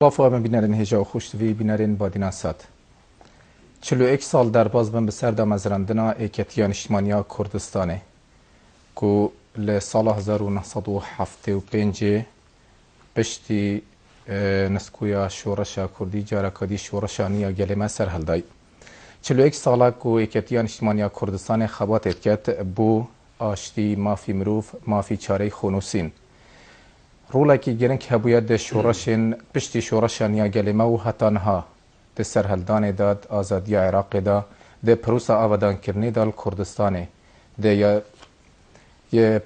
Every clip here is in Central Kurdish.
Silav we min bînerên hêja û xweştivî bînerên Badînan Sat. 41 sal derbas bin bi ser damezrandina Êketiya Niştimaniya Kurdistanê ku li sala 1975 piştî niskoya şoreşa Kurdî careka dî şoreşa nû ya gelê me serhilday. 41 sala ku Êketiya Niştimaniya Kurdistanê xebatê diket bo aştî, mafî mirov, mafî çarey xwenûsîn. Rolekî giring hebûye di şoreşên piştî şoreşa nû ya gelê me û heta niha di serhildanê de, di azadiya Iraqê de, di prosa avadankirinê de li Kurdistanê, di ya yê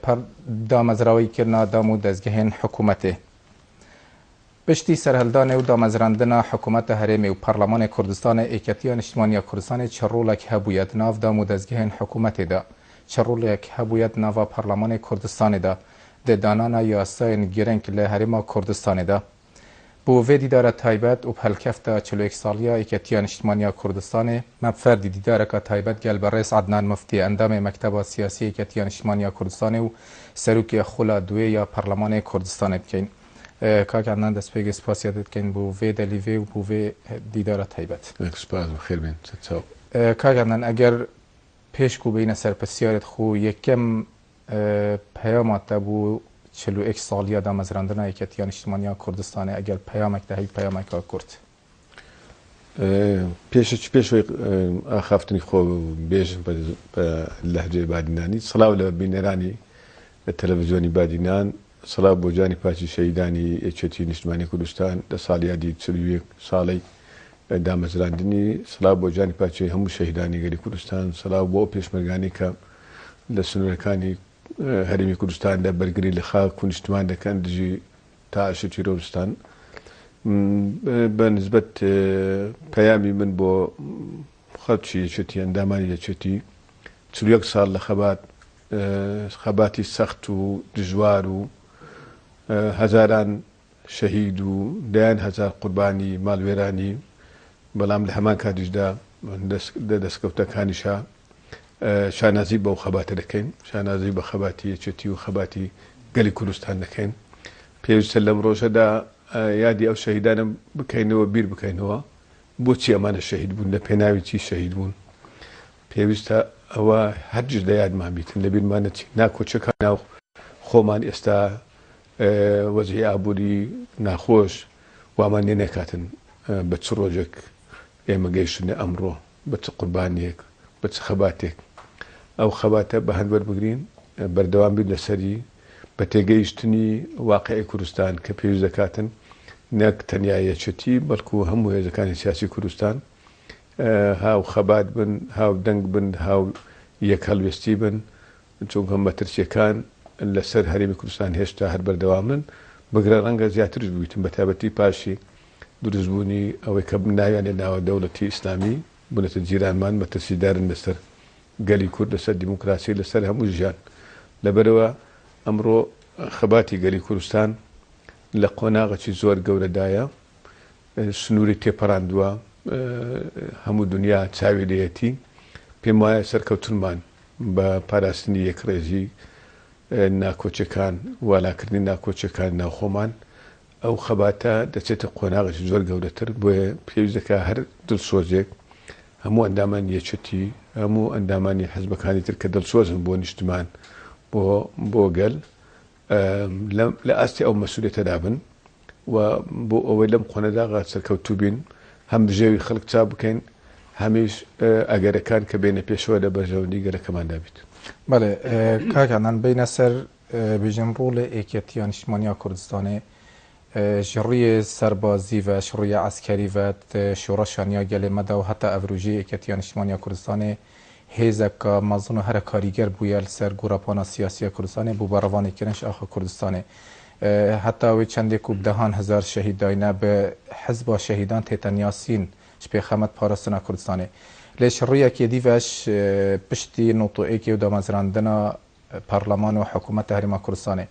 damezrawîkirina dam û dezgehên hikûmetê. Piştî serhildanê û damezrandina Hikûmeta Herêmê û Parlemanê Kurdistanê, Êketiya Niştimanî ya Kurdistanê çi rolek hebûye di nav dam û dezgehên hikûmetê de, çi rolek hebûye di nava Parlemanê Kurdistanê de, di danana yasayên giring li Herêma Kurdistanê de? Bo vê dîdara taybet û bi helkefta 41 saliya Êketiya Niştimanî ya Kurdistanê, me bi ferdî dîdareka taybet gel birêz Ednan Muftî, endamê Mekteba Siyasî Êketiya Niştimanî ya Kurdistanê û Serokê Xula Duê ya Parlemanê Kurdistanê dikeyn. Kak Ednan destpêkê spasiya te dikeyn bo vê delîvê û bo vê dîdara taybet. Spas bi xêr bên. Çaw. Kak Ednan eger pêş ku beyne ser pirsiyarê xwe yekem peyama te bû 41 saliya damezrandina Yeketiya Niştimanî ya Kurdistanê eger peyamek te heyî peyameka kurt. Pêş pêş wê axaftinî xwe bêjim بە لەهجەی بادینانی سڵاو لە بینەرانی تەلەڤیزیۆنی بادینان سڵاو بۆ جانی پاکی شەهیدانی یەکێتی نیشتمانی کوردستان لە ساڵیادی 41 ساڵەی دامەزراندنی سڵاو بۆ جانی پاکی هەموو شەهیدانی گەلی کوردستان سڵاو بۆ ئەو پێشمەرگانی کە لە سنوورەکانی هەرێمی کوردستاندا بەرگری لە خاک و نیشتمان دەکەن دژی داعش و تیرۆرستان. بە نسبەت پەیامی من بۆ خەڵکی یەکێتی ئەندامانی یەکێتی 41 ساڵ لە خەبات خەباتی سەخت و دژوار و هەزاران شەهید و دەیان هەزار قوربانی ماڵوێرانی بەڵام لە هەمان کاتیشدا لە دەستکەوتەکانیشا شانازی بەو خەباتە دەکەین شانازی بە خەباتی یەکێتی و خەباتی گەلی کوردستان دەکەین. پێویستە لەم ڕۆژەدا یادی ئەو شەهیدانە بکەینەوە بیر بکەینەوە بۆچی ئەمانە شەهید بوون لە پێناوی چی شەهید بوون. پێویستە ئەوە هەرگیز لە یادمان بیتن لە بیرمان نەچین ناکۆچەکان ناو خۆمان ئێستا وەزعی ئابووری ناخۆش وامان لێ نەکاتن بە چ ڕۆژێک ئێمە گەیشتنە ئەمڕۆ بە چ قوربانیەک بە چ خەباتێک ئەو خەباتە بە هەند وەربگرین بەردەوام بین لەسەری بە تێگەیشتنی واقعی کوردستان کە پێویست دەکاتن نەک تەنیا یەکێتی بەڵکو هەموو هێزەکانی سیاسی کوردستان هاو خەبات بن هاو دەنگ بن هاو یەک هەڵوێستی بن چونکە مەترسیەکان لەسەر هەرێمی کوردستان هێشتا هەر بەردەوامن بگرە ڕەنگە زیاترش ببیتن بە تایبەتی پاشی دروستبوونی ئەوەی کە ناویان لێ ناوە دەوڵەتی ئیسلامی بوونەتە جیرانمان مەترسیدارن لەسەر گەلی کورد لەسەر دیموکراسی لەسەر هەموو ژیان. لەبەرەوە ئەمڕۆ خەباتی گەلی کوردستان لە قۆناغێکی زۆر گەورەدایە سنووری تێپەڕاندووە هەموو دنیا چاوی لێیەتی. پێم وایە سەرکەوتنمان بە پاراستنی یەکڕێزی ناکۆچەکان والاکردنی ناکۆچەکان ناوخۆمان ئەو خەباتە دەچێتە قۆناغێکی زۆر گەورەتر. بۆیە پێویست دەکات هەر دڵسۆزێک هەموو ئەندامانی یەکێتی هەموو ئەندامانی حزبەکانی تر کە دڵسۆزن بۆ نیشتمان بۆ بۆ گەل لە ئاستی ئەو مەسئولیەتەدا بن و بۆ ئەوەی لەم قۆناغا سەرکەوتوو بین هەم بژێوی خەڵک چاک بکەین هەمیش ئەگەرەکان کە بێنە پێشەوە لە بەرژەوەندی گەلەکەماندا بیت. بەڵێ کاک عەدنان بینە سەر بێژن ڕۆڵێ ئێکەتیا نیشتمانیا کوردستانێ ji rûyê serbazî ve ji rûyê eskerî ve şoreşa niya gelê me de û heta evrojê Yeketiya Niştimaniya Kurdistanê hêzeka mezin û here karîger bûye li ser gorapana siyasiya Kurdistanê bû berevanîkirin ji axa Kurdistanê. Heta wê çendê ku bi dehan hezar şehîd dayne bi hizba şehîdan tête niyasîn ji pêxemet parastina Kurdistanê. Lê ji rûyekê dî ve piştî notoêkê û damezrandina parleman û hikûmeta Herêma Kurdistanê.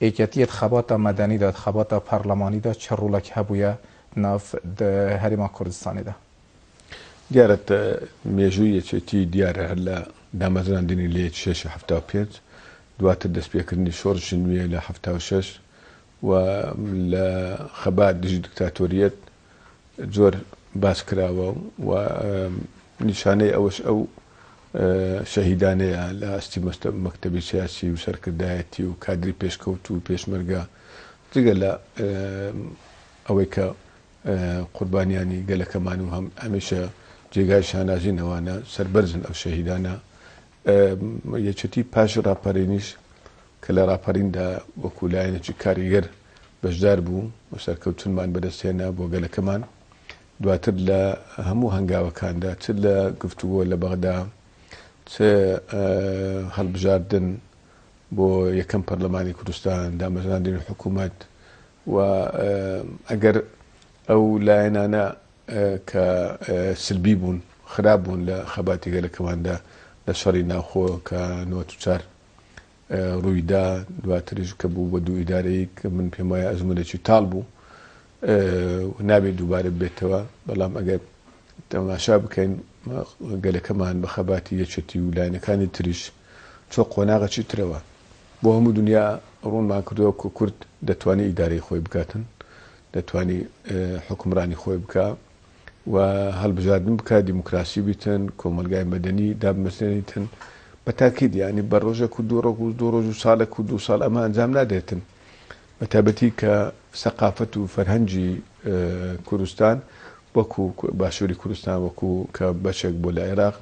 Êketiyê di xebata medenî de, di xebata parlemanî de çi rolek hebûye nav di Herêma Kurdistanê de؟ دیارە مێژووی یەکێتی دیارە هەر لە دامەزراندنی لە 6 75 دواتر دەستپێکردنی شۆڕشی نوێ لە 76. و لە خەبات دژی دکتاتۆریەت زۆر باس کراوە و نیشانەی ئەوەش ئەو شەهیدانەیە لە ئاستی مەکتەبی سیاسی و سەرکردایەتی و کادری پێشکەوتوو و پێشمەرگە جگە لە ئەوەی کە قوربانیانی گەلەکەمان و هەمیشە جێگای شانازین ئەوانە سەربەرزن ئەو شەهیدانە. یەکێتی پاش ڕاپەرینیش کە لە ڕاپەریندا وەکو لایەنێکی کاریگەر بەشدار بوو و سەرکەوتنمان بەدەست هێنا بۆ گەلەکەمان، دواتر لە هەموو هەنگاوەکاندا چ لە گفتوگۆ لە بەغدا، چ هەڵبژاردن بۆ یەکەم پەرلەمانی کوردستان، دامەزراندنی حکوومەت و ئەگەر ئەو لایەنانە کە سلبی بوون، خراپ بوون لە خەباتی گەلەکەماندا لە شەڕی ناوخۆ کە 94 ڕوویدا، دواتریش کە بوو بە دوو ئیدارەیی کە من پێم وایە ئەزموونێکی تاڵ بوو و نابێت دووبارە ببێتەوە، بەڵام ئەگەر تەماشا بکەین گەلەکەمان بە خەباتی یەکێتی و لایەنەکانی تریش چووە قۆناغێکی ترەوە. بۆ هەموو دونیا ڕوونمان کردەوە کە کورد دەتوانی ئیدارەی خۆی بکاتن، دەتوانی حوکمڕانی خۆی بکا و هەڵبژاردن بکا، دیموکراسی بیتن، کۆمەڵگای مەدەنی دابمەزرێنیتن. بە تاکید یانی بە ڕۆژێک و دوو ڕۆژ و دوو ڕۆژ و ساڵێک و دوو ساڵ ئەمە ئەنجام نادرێتن. بە تایبەتی کە سەقافەت و فەرهەنگی کوردستان وەکوو باشووری کوردستان وەکوو کە بەشێک بووە لە عێراق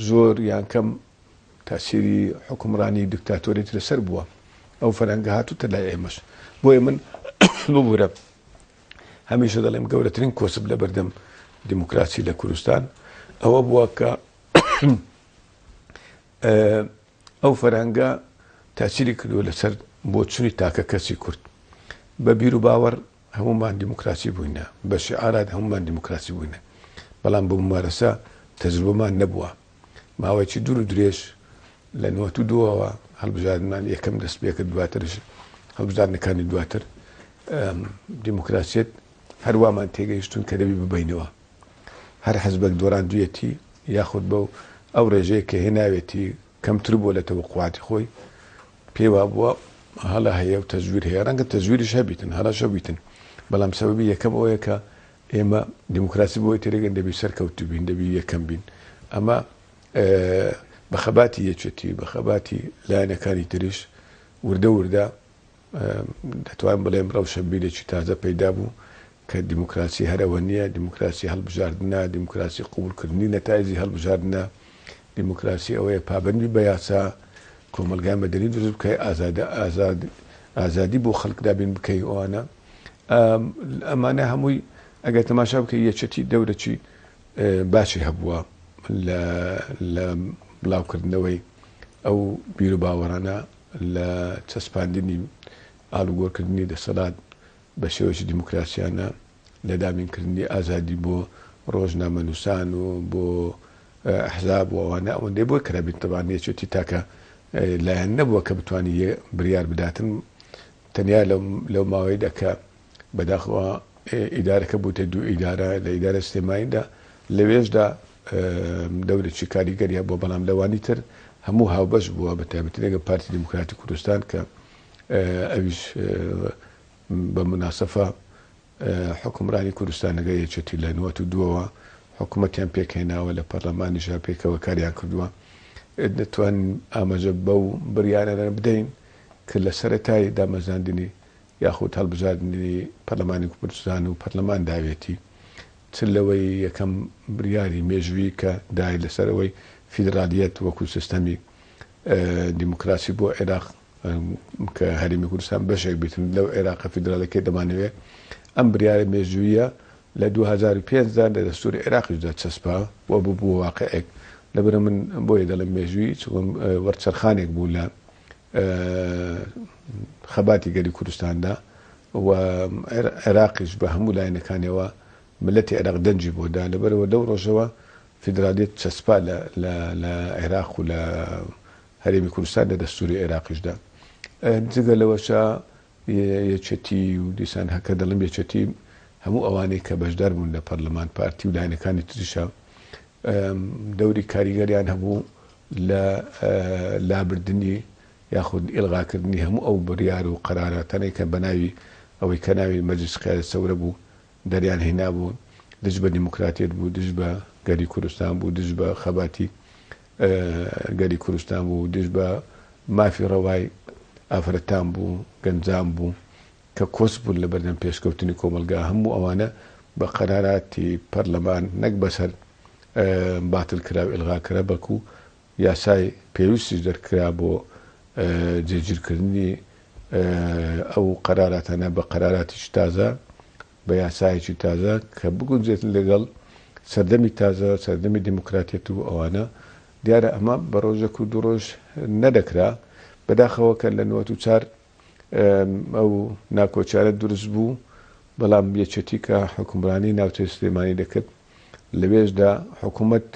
زۆر یان کەم تاسیری حوکمڕانی دیکتاتۆریەتی لەسەر بووە ئەو فەرهەنگە هاتووتە لای ئێمەش بۆیە من ببورە هەمیشە دەڵێم گەورەترین کۆسپ لە بەردەم دیموکراسی لە کوردستان ئەوە بووە کە ئەو فەرهەنگە تاسیری کردووە لەسەر بۆچونی تاکە کەسی کورد بە بیر و باوەڕ هەموومان دیموکراسی بووینە، بە شیعارات هەموومان دیموکراسی بووینە، بەڵام بە مومارەسە تەجروبەمان نەبووە. ماوەیەکی دوور و درێژ لە نۆت و دووەوە هەڵبژاردنمان یەکەم دەست پێکرد، دواترش هەڵبژاردنەکانی دواتر دیموکراسیەت هەر وامان تێگەیشتوون کە دەبی ببەینەوە. هەر حزبێک دۆراندویەتی یاخود بەو ئەو ڕێژەیە کە هێناوێتی کەمتر بووە لە تەوەقوعاتی خۆی، پێی وابووە هەڵە هەیە و تەزویر هەیە، ڕەنگە تەزویریش هەبیتن، هەڵەش هەبیتن، بەڵام سەبەبی یەکەم ئەوەیە کە ئێمە دیموکراسی بۆی تێدەگەین دەبی سەرکەوتوو بین، دەبی یەکەم بین. ئەمە بە خەباتی یەکێتی، بە خەباتی لایەنەکانی تریش وردە وردە دەتوانم بڵێم ڕەوشەنبیرێکی تازە پەیدا بوو کە دیموکراسی هەر ئەوە نییە، دیموکراسی هەڵبژاردنە، دیموکراسی قبوڵکردنی نەتایجی هەڵبژاردنە، دیموکراسی ئەوەیە پابەند بی بە یاسا، کۆمەڵگای مەدەنی دروست بکەی، ئازادە ئازاد ئازادی بۆ خەڵک دابین بکەی ئەوانە ئەمانە هەمووی ئەگەر تەماشا بکەی یەکێتی دەورەکی باشی هەبووە لە لە بڵاوکردنەوەی ئەو بیروباوەڕانە لە چەسپاندنی ئاڵوگۆڕکردنی دەسەڵات بە شێوەیەکی دیموکراسیانە، لە دابینکردنی ئازادی بۆ ڕۆژنامەنووسان و بۆ ئەحزاب و ئەوانە ئەوەندەی بۆی کرابێت. تەبعەن یەکێتی تاکە لایەن نەبووە کە بتوانی بریار بداتن، تەنیا لەو ماوەیەدا کە بەداخەوە ئیدارەکە بووتە دوو ئیدارە لە ئیدارە سلێمانیدا لەوێشدا دەورێکی کاریگەری هەبووە، بەڵام لەوانی تر هەموو هاوبەش بووە، بە تایبەتی لەگەڵ پارتی دیموکراتی کوردستان کە ئەویش بە موناسەفە حوکمڕانی کوردستان لەگەڵ یەکێتی لە نوەت و دووەوە حکوومەتیان پێکهێناوە، لە پەرلەمانیشا پێکەوە کاریان کردووە. دەتوانین ئاماژە بەو بڕیارانە بدەین کە لە سەرەتای دامەزراندنی یاخود هەڵبژاردنی پەرلەمانی کوردستان و پەرلەمان داوێتی، چ لەوەی یەکەم بریاری مێژوویی کە دای لەسەر ئەوەی فیدرالیەت وەکو سیستەمی دیموکراسی بۆ عێراق کە هەرێمی کوردستان بەشێک بیتن لەو عێراقە فیدرالیەکەی دەمانەوێت، ئەم بریارە مێژوویە لە 2005 دا لە دەستوری عێراقیشدا چەسپا و ببووە واقعێک. لەبەرئەوە من بۆیە دەڵێم مێژوویی، چونکە وەرچەرخانێک بوو لە خەباتی گەلی کوردستاندا و عێراقیش بە هەموو لایەنەکانیەوە ملەتی عێراق دەنگی بۆ دا، لەبەرئەوە لەو ڕۆژەوە فیدرالیەت چەسپا لە عێراق و لە هەرێمی کوردستان لە دەستوری عێراقیشدا. جگە لەوەشە یەکێتی و دیسان هەکە دەڵێم یەکێتی هەموو ئەوانەی کە بەشدار بوون لە پەرلەمان پارتی و لایەنەکانی تریشە دەوری کاریگەریان هەبوو لە لابردنی یاخود ئیلغاکردنی هەموو ئەو بڕیار و قەراراتانەی کە بەناوی ئەوەی کە ناوی مەجلیس قیادە سەورە بوو دەریان هێنابوو دژ بە دیموکراتیەت بوو، دژ بە گەلی کوردستان بوو، دژ بە خەباتی گەلی کوردستان بوو، دژ بە مافی ڕەوای ئافرەتان بوو، گەنجان بوو کە کۆسپ بوون لە بەردەم پێشکەوتنی کۆمەڵگا، هەموو ئەوانە بە قەراراتی پەرلەمان نەک بەس هەر باتل کرا و ئیلغا کرا بەڵکو یاسای پێویستیش دەرکرا بۆ جێگیرکردنی ئەو قەراراتانە بە قەراراتیکی تازە، بە یاسایەکی تازە کە بگونجێت لەگەڵ سەردەمی تازە، سەردەمی دیموکراتیەت و ئەوانە. دیارە ئەمە بە ڕۆژێک و دوو ڕۆژ نەدەکرا. بەداخەوە کە لە 94 ئەو ناکۆکیانە دروست بوو، بەڵام یەکێتی کە حوکمڕانی ناوچەی سلێمانی دەکرد، لەوێشدا حکومەت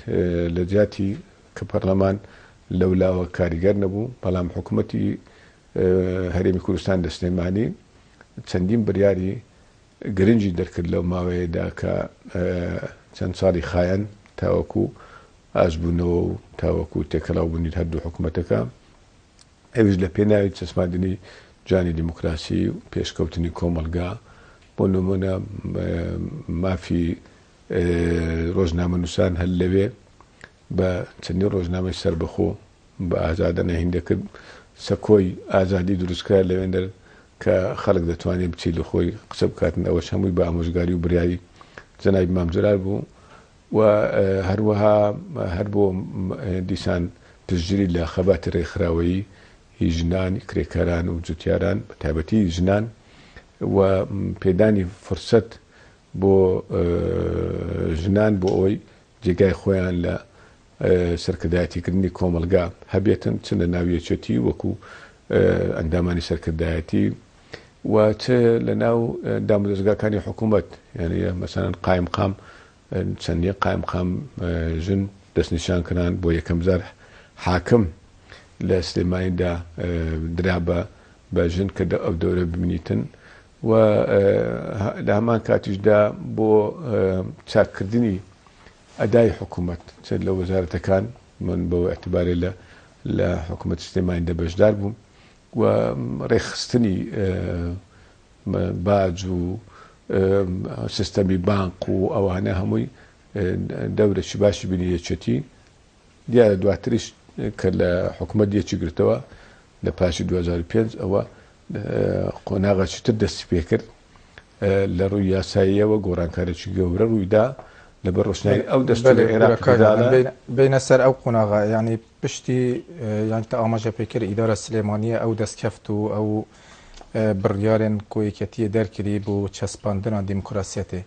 لە جیاتی کە پەرلەمان لەولاوە کاریگەر نەبوو، بەڵام حکومەتی هەرێمی کوردستان لە سلێمانی چەندین بریاری گرنگی دەرکرد لەو ماوەیەدا کە چەند ساڵی خایەن تاوەکو ئاشبوونەوە و تاوەکو تێکەڵاوبوونی هەردوو حکومەتەکە ئەویش لە پێناوی چەسپاندنی جانی دیموکراسی و پێشکەوتنی کۆمەڵگا، بۆ نموونە مافی ڕۆژنامەنووسان هەر لەوێ بە چەندین ڕۆژنامەی سەربەخۆ بە ئازادانە هین دەکرد، سەکۆی ئازادی دروستکرا لەوێندەر کە خەڵک دەتوانێت بچێت لە خۆی قسە بکاتن، ئەوەش هەمووی بە ئامۆژگاری و بریاری جەنابی مام جەلال بوو. و هەروەها هەر بۆ دیسان پشتگیری لە خەباتی رێکخراوەیی هی ژنان، کرێکاران و جوتیاران بە تایبەتی ژنان و پێدانی فرسەت بۆ ژنان بۆ ئەوەی جێگای خۆیان لە سەرکردایەتیکردنی کۆمەڵگا هەبێتن چ لە ناو یەکێتی وەکو ئەندامانی سەرکردایەتی و چ لە ناو دامودەزگاکانی حکوومەت یعنی مەسەلەن قایمقام چەندین قایمقام ژن دەستنیشان کران بۆ یەکەم جار حاکم لە سلێمانیدا درا بە بە ژن کە ئەو دەورە ببینیتن و لە هەمان کاتیشدا بۆ چاککردنی ئەدای حکوومەت چ لە وەزارەتەکان من بەو اعتبارێ لە لە حکوومەت سلێمانیدا بەشدار بووم و ڕێکخستنی باج و سیستەمی بانق و ئەوانە هەمووی دەورێکی باشی بینی یەکێتی. دیارە دواتریش کە لە حکومەت یەکی گرتەوە لە پاشی 2005 ئەوە قۆناغێکی تر دەستی پێکرد لە ڕووی یاساییەوە گۆڕانکارێکی گەورە ڕوویدا لەبەر ڕۆشنایی ئەو دەستوورە عێراق بینە سەر ئەو قۆناغە یعنی پشتی یان تە ئاماژە پێکرد ئیدارە سلێمانیە ئەو دەستکەفت و ئەو بڕیارێن کو یەکێتییە دەرکری بۆ چەسپاندنا دیموکراسیەتێ.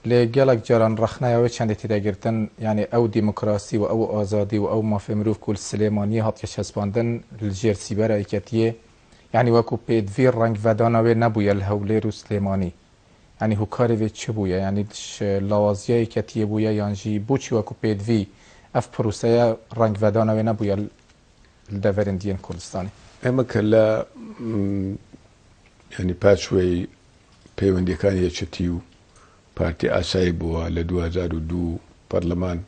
لێ گەلەک جاران ڕەخنەیا وێ چەندێ تێدە گرتن یانێ ئەو دیموکراسی و ئەو ئازادی و ئەو مافێ مروڤ کو ل سلێمانیە هاتیە چەسپاندن ل ژێر سیبەرا یەکێتییێ یانی وەکو پێدڤی ڕەنگڤەدانا وێ نەبویە ل هەولێر و سلێمانی. یانی هوکارێ ڤێ چ بویە؟ یانی ش لاوازیا یەکێتییێ بویە یانژی بۆچی وەکو پێدڤی ئەڤ پروسەیە ڕەنگڤەدانا وێ نەبویە ل دەڤەرێن دیێن کوردستانێ؟ ئێمە کە لە یانی پاش وەی پەیوەندیەکانی یەکێتی و پارتی ئاسایی بووە لە 2002 پەرلەمان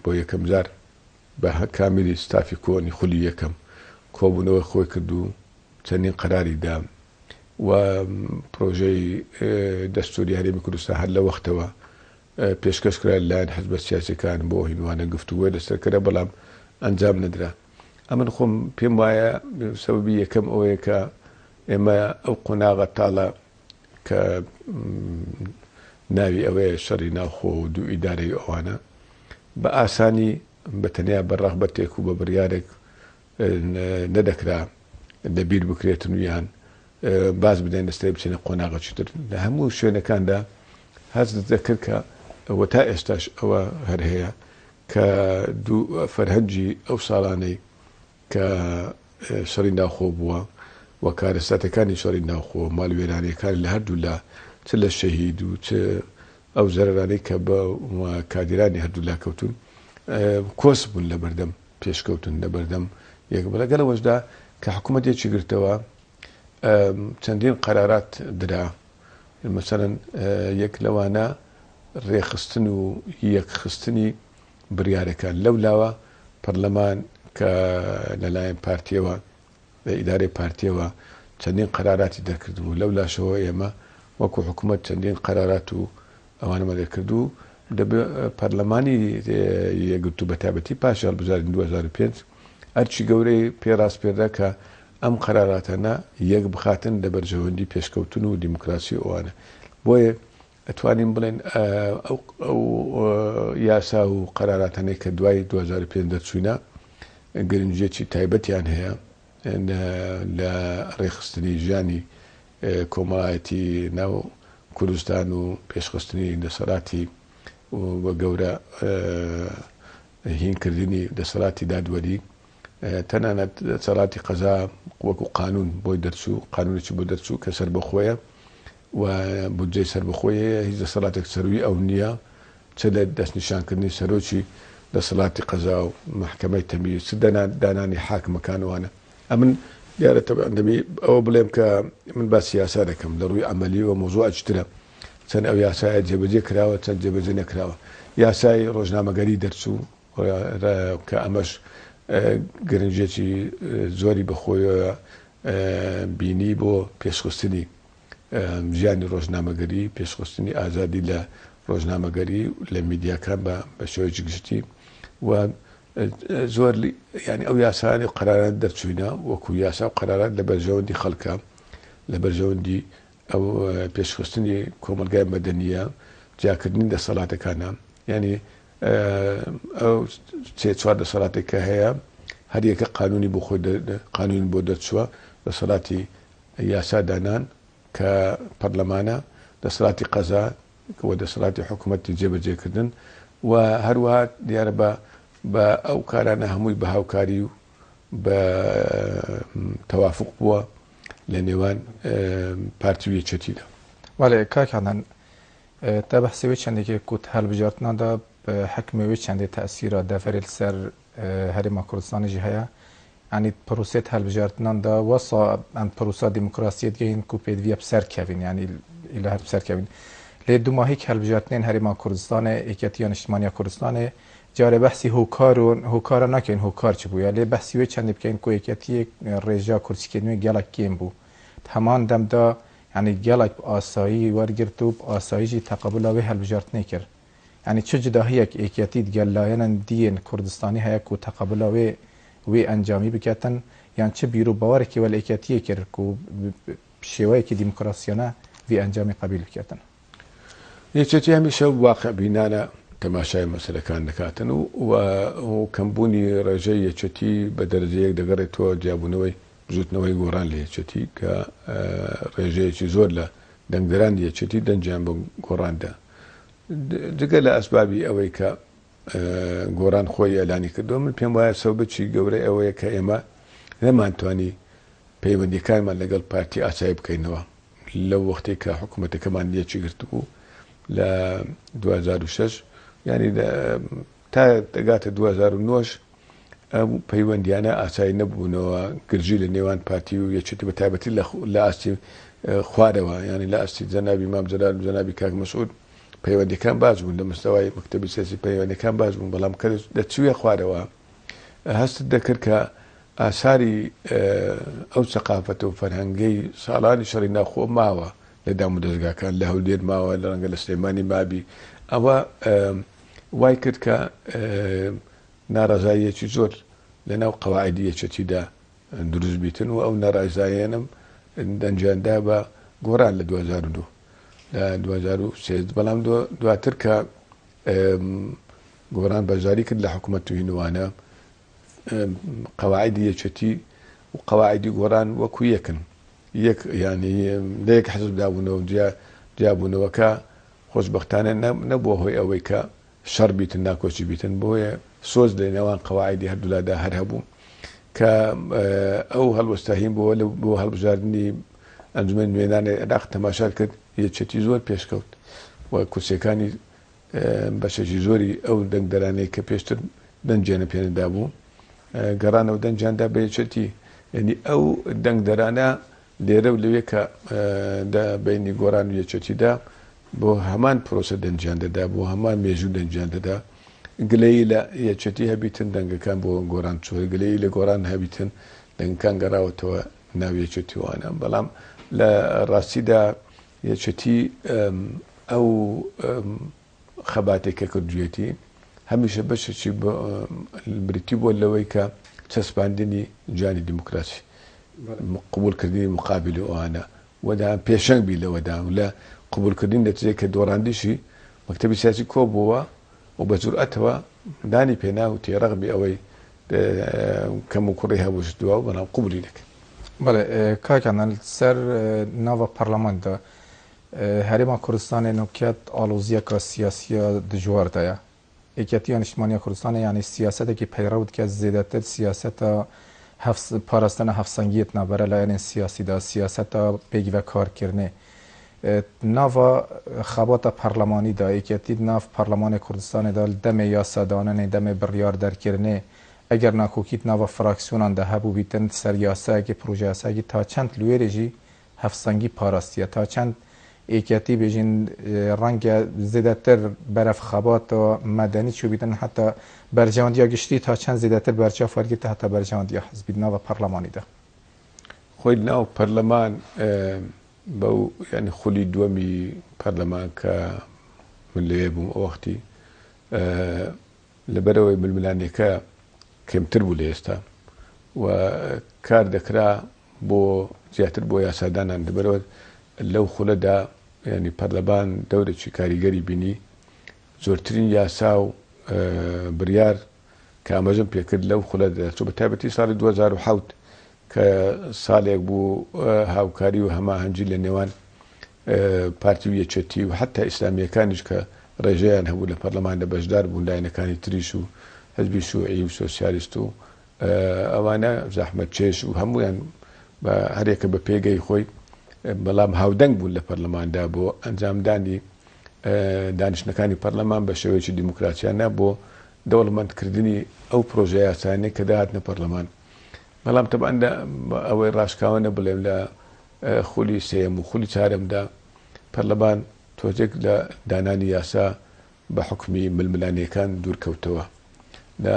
بۆ یەکەم جار بە کامیلی ستافی کۆنی خولی یەکەم کۆبوونەوەی خۆی کرد و چەندین قەراری دا و پرۆژەی دەستوری هەرێمی کوردستان هەر لە وەختەوە پێشکەش کرا لەلایەن حزبە سیاسیەکان بۆ هینوانە گفتوگۆی لەسەر کرا بەڵام ئەنجام نەدرا. ئەمن خۆم پێم وایە سەبەبی یەکەم ئەوەیە کە ئێمە ئەو قۆناغە تاڵە کە ناوی ئەوەیە شەڕی ناوخۆ و دوو ئیدارەی ئەوانە بە ئاسانی بە تەنیا بە ڕەغبەتێک و بە بڕیارێک نەدەکرا لەبیر بکرێتن و یان باز بدەین لەسەری بچینە قۆناغێکی تر. لە هەموو شوێنەکاندا هەست دەکرد کە و تا ئێستاش ئەوە هەر هەیە کە دوو فەرهەنگی ئەو ساڵانەی کە شەڕی ناوخۆ بووە و کارەساتەکانی شەڕی ناوخۆ، ماڵوێرانییەکانی لە هەردوو لا چ لە شەهید و چ ئەو زەرەرانەی کە بە کادیرانی هەردوو لا کەوتوون کۆسپ بوون لە بەردەم پێشکەوتن لە بەردەم یەک لەگەڵ ئەوەشدا کە حکوومەت یەکی گرتەوە چەندین قەرارات درا مەسەلەن یەک لەوانە ڕێکخستن و یەکخستنی بڕیارەکان لەو لاوە پەرلەمان کە لەلایەن پارتیەوە لە ئیدارەی پارتیەوە چەندین قەراراتی دەرکردبوو، لەو لاشەوە ئێمە وەکو حکومەت چەندین قەرارات و ئەوانەمان دەرکرد و دەبێ پەرلەمانی یەکگرتوو بەتایبەتی پاش هەڵبژاردنی 2005 ئەرکی گەورەی پێ ڕاسپێردرا کە ئەم قەراراتانە یەک بخاتن لە بەرژەوەندی پێشکەوتن و دیموکراسی و ئەوانە. بۆیە ئەتوانین بڵێین ئەو ئەو یاسا و قەراراتانەی کە دوای 2005 دەرچووینە گرنگیەکی تایبەتیان هەیە لە ڕێکخستنی ژیانی کۆمەڵایەتی ناو کوردستان و پێشخستنی دەسەڵاتی و گەورە هینکردنی دەسەڵاتی دادوەری تەنانەت دەسەڵاتی قەزا وەکو قانون بۆی دەرچوو، قانونێکی بۆ دەرچوو کە سەربەخۆیە و بودجەی سەربەخۆی هەیە، هیچ دەسەڵاتێک سەرووی ئەو نییە، چ لە دەستنیشانکردنی سەرۆکی دەسەڵاتی قەزا و مەحکەمەی تەمیز، چ دانانی حاکمەکان وانە. ئەمن دیارە تەبعەن دەبی ئەوە بڵێم کە من باسی یاسا دەکەم لە ڕووی عەمەلیەوە مەوزوعێکی ترە، چەند ئەو یاسایە جێبەجێ کراوە چەند جێبەجێ نەکراوە. یاسای ڕۆژنامەگەری دەرچوو کە ئەمەش گرنگیەکی زۆری بەخۆیەوە بینی بۆ پێشخستنی ژیانی ڕۆژنامەگەری، پێشخستنی ئازادی لە ڕۆژنامەگەری لە میدیاکان بە بە شێوەیەکی گشتی و زۆر یعنی ئەو یاسایانی و قەراران دەرچووینە وەکو یاسا و قەرارات لە بەرژەوەندی خەڵکە لە بەرژەوەندی ئەو پێشخستنی کۆمەڵگای مەدەنیە جیاکردنی دەسەڵاتەکانە یعنی ئەو سێ چوار دەسەڵاتێک کە هەیە هەریەکە قانونی بۆ خۆی قانونی بۆ دەرچووە دەسەڵاتی یاسا دانان کە پەرلەمانە، دەسەڵاتی قەزا و دەسەڵاتی حکومەتی جێبەجێکردن و هەروەها دیارە بە بە ئەو کارانە هەمووی بە هاوکاری و بە تەوافق بووە لە نێوان پارتی و یەکێتیدا. بەڵێ کاک عەدنان تە بەحسێ وێ چەندێکێ کو هەلبژارتنا دا حکمێ وێ چەندێ تەئسیرا دەڤەرێ li ser هەرێما کوردستانê jî heye Yanî di proseyê hilbijartinan de wisa em prosa demokrasiyê digihîn ku pêdiviya bi ser kevîn yanî îla her bi ser kevîn. Lê dûmahîk hilbijartinên Herêma Kurdistanê, Yeketiya Niştimaniya Kurdistanê carê behsî hokar û hokara nakin hokar çi bûye lê behsî wê çendê bikin ku yeketiyê rêja kursîkên wê gelek kêm bû. Di heman dem de yanî gelek bi asayî wergirt û bi asayî jî teqebula wê hilbijartinê kir. Yanî çi cudahiyek Yeketî digel layenên dî yên Kurdistanî heye ku teqebula wê wê encamî biketin yan çi bîr û bawerekî we li Yeketiyê kir ku bi şêweyekî demokrasiyane vî encamî qebîl biketin? یەکێتی هەمیشە واقعبینانە تەماشای مەسەلەکان دەکاتن و و کەمبوونی ڕێژەی یەکێتی بە دەرەجە یەک دەگەڕێتەوە جیابوونەوەی بزووتنەوەی گۆڕان لە یەکێتی کە ڕێژەیەکی زۆر لە دەنگدەرانی یەکێتی دەنگیان بە گۆڕان دا جگە لە ئەسبابی ئەوەی کە گۆڕان خۆی ئیعلانی کردووە، من پێم وایە سەبەبێکی گەورەی ئەوەیە کە ئێمە نەمانتوانی پەیوەندیەکانمان لەگەڵ پارتی ئاسایی بکەینەوە لەو وەختەی کە حکوومەتەکەمان یەکی گرتبوو لە 2006 یعنی تا دەگاتە 2009 ئەو پەیوەندیانە ئاسایی نەبوونەوە، گرژی لە نێوان پارتی و یەکێتی بە تایبەتی لە ئاستی خوارەوە، یانی لە ئاستی جەنابی مام جەلال و جەنابی کاک مەسعود پەیوەندیەکان باش بوون، لە مستەوای مەکتەبی سیاسی پەیوەندیەکان باش بوون، بەڵام کە دەچوویە خوارەوە هەستت دەکرد کە ئاساری ئەو سەقافەت و فەرهەنگەی ساڵانی شەڕی ناوخۆ ماوە لە دامودەزگاکان، لە هەولێر ماوە، لە ڕەنگە لە سلێمانی مابی، ئەوە وای کرد کە ناڕەزاییەکی زۆر لە ناو قەواعیدی یەکێتیدا دروست بیتن و ئەو ناڕەزاییانەم دەنگیان دا بە گۆڕان لە 2002 لە 2003 بەڵام دواتر کە گۆڕان بەشداری کرد لە حکوومەت و هینوانە قەواعیدی یەکێتی و قەواعیدی گۆڕان وەکو یەکن یەک یانی لە یەک حزبدا بوونەوە جیا جیابوونەوەکە خۆشبەختانە نەبووە هۆی ئەوەی کە شەڕ بیتن ناکۆکی بیتن بۆیە سۆز لە نێوان قەواعیدی هەردوولادا هەر هەبوو کە ئەو هەڵوەستە هین بۆ بۆ هەڵبژاردنی ئەنجومەنی نوێنانی عێراق تەماشا کرد یەکێتی زۆر پێشکەوت و کورسیەکانی بەشێکی زۆری ئەو دەنگدەرانەی کە پێشتر دەنگیان پێنەدابوو گەڕانەوە دەنگیان دا بە یەکێتی یعنی ئەو دەنگدەرانە لێرە و لەوێ کە دە بەینی گۆڕان و یەکێتیدا بۆ هەمان پرۆسە دەنگیان دەدا، بۆ هەمان مێژوو دەنگیان دەدا. گلەیی لە یەکێتی هەبیتن دەنگەکان بۆ گۆڕان چووە، گلەیی لە گۆڕان هەبیتن دەنگەکان گەڕاوەتەوە ناو یەکێتی وانە، بەڵام لە ڕاستیدا یەکێتی ئەو خەباتێک کە کردوویەتی هەمیشە بەشێکی بریتی بووە لەوەی کە چەسپاندنی جانی دیموکراسی، قبوڵکردنی مقابل و ئەوانە و پێشەنگ بی لەوەدا و لە قبوڵکردنی نەتیجەی کە دۆڕاندیشی مەکتەبی سیاسی کۆبووەوە و بە جورئەتەوە دانی پێنا وتی ڕەغمی ئەوەی کەم و کوڕی هەبوو دوا بەڵام قبولی دەکەین. بەڵێ کاک عەدنان سەر ناڤا پەرلەمان دا هەرێما کوردستانێ نوکەت ئاڵۆزیەکا سیاسییا دژوار دایە. یەکیەتییا نیشتمانیا کوردستانێ یانی سیاسەتێکی پەیڕەو دکە زێدەتر سیاسەتا پاراستنا هەفسەنگیێ ناڤبەرە لایەنێن سیاسی دا، سیاسەتا پێکڤە کارکردنێ ناڤا خەباتا پەرلەمانی دا، یەکیەتی ناڤ پەرلەمانێ کوردستانێ دا دەمێ یاسادانەنێ دەمێ بڕیار دەرکردنێ ئەگەر ناکۆکیت ناڤا فراکسیۆنان دا هەبووبیتن سەر یاسایەکی پرۆژەیاسایەکی تا چەند لوێرێ ژی هەفسەنگی پاراستیە تا چەند یەکیەتی بێژین ڕەنگە زێدەتر بەرەف خەباتا مەدەنی چووبیتن حەتا بەرژەوەندیا گشتی تا چەند زێدەتر بەرچاف وەرگرتە هەتا بەرژەوەندیا حزبی ناڤا پەرلەمانی دا. خۆی ناو پەرلەمان بەو یانی خولی دووەمی پەرلەمان کە من لەوێ بووم ئەو وەختی لەبەرئەوەی ململانێکە کەمتر بوو لە ئێستا و کار دەکرا بۆ زیاتر بۆ یاسادانان لەبەرئەوە لەو خولەدا یانی پەرلەمان دەورێکی کاریگەری بینی زۆرترین یاسا و بریار کە ئاماژەم پێکرد لەو خولە دەرچوو بە تایبەتی ساڵی 2007 کە ساڵێک بوو هاوکاری و هەماهەنگی لە نێوان پارتی و یەکێتی و حتا ئیسلامییەکانیش کە ڕێژەیان هەبوو لە پەرلەماندا بەشدار بوون لایەنەکانی تریش و حزبی شوعی و سۆسیالیست و ئەوانە زەحمەتکێش و هەموویان بە هەرێکە بە پێگەی خۆی بەڵام هاودەنگ بوون لە پەرلەماندا بۆ ئەنجامدانی دانیشتنەکانی پەرلەمان بە شێوەیەکی دیموکراسیانە بۆ دەوڵەمەندکردنی ئەو پرۆژە یاسایانەی کە دەهاتنە پەرلەمان. بەڵام تەبعەن لە ئەوەی ڕاشکاوانە بڵێم لە خولی سێیەم و خولی چارەمدا پەرلەمان تۆزێک لە دانانی یاسا بە حوکمی ململانێکان دوور کەوتەوە لە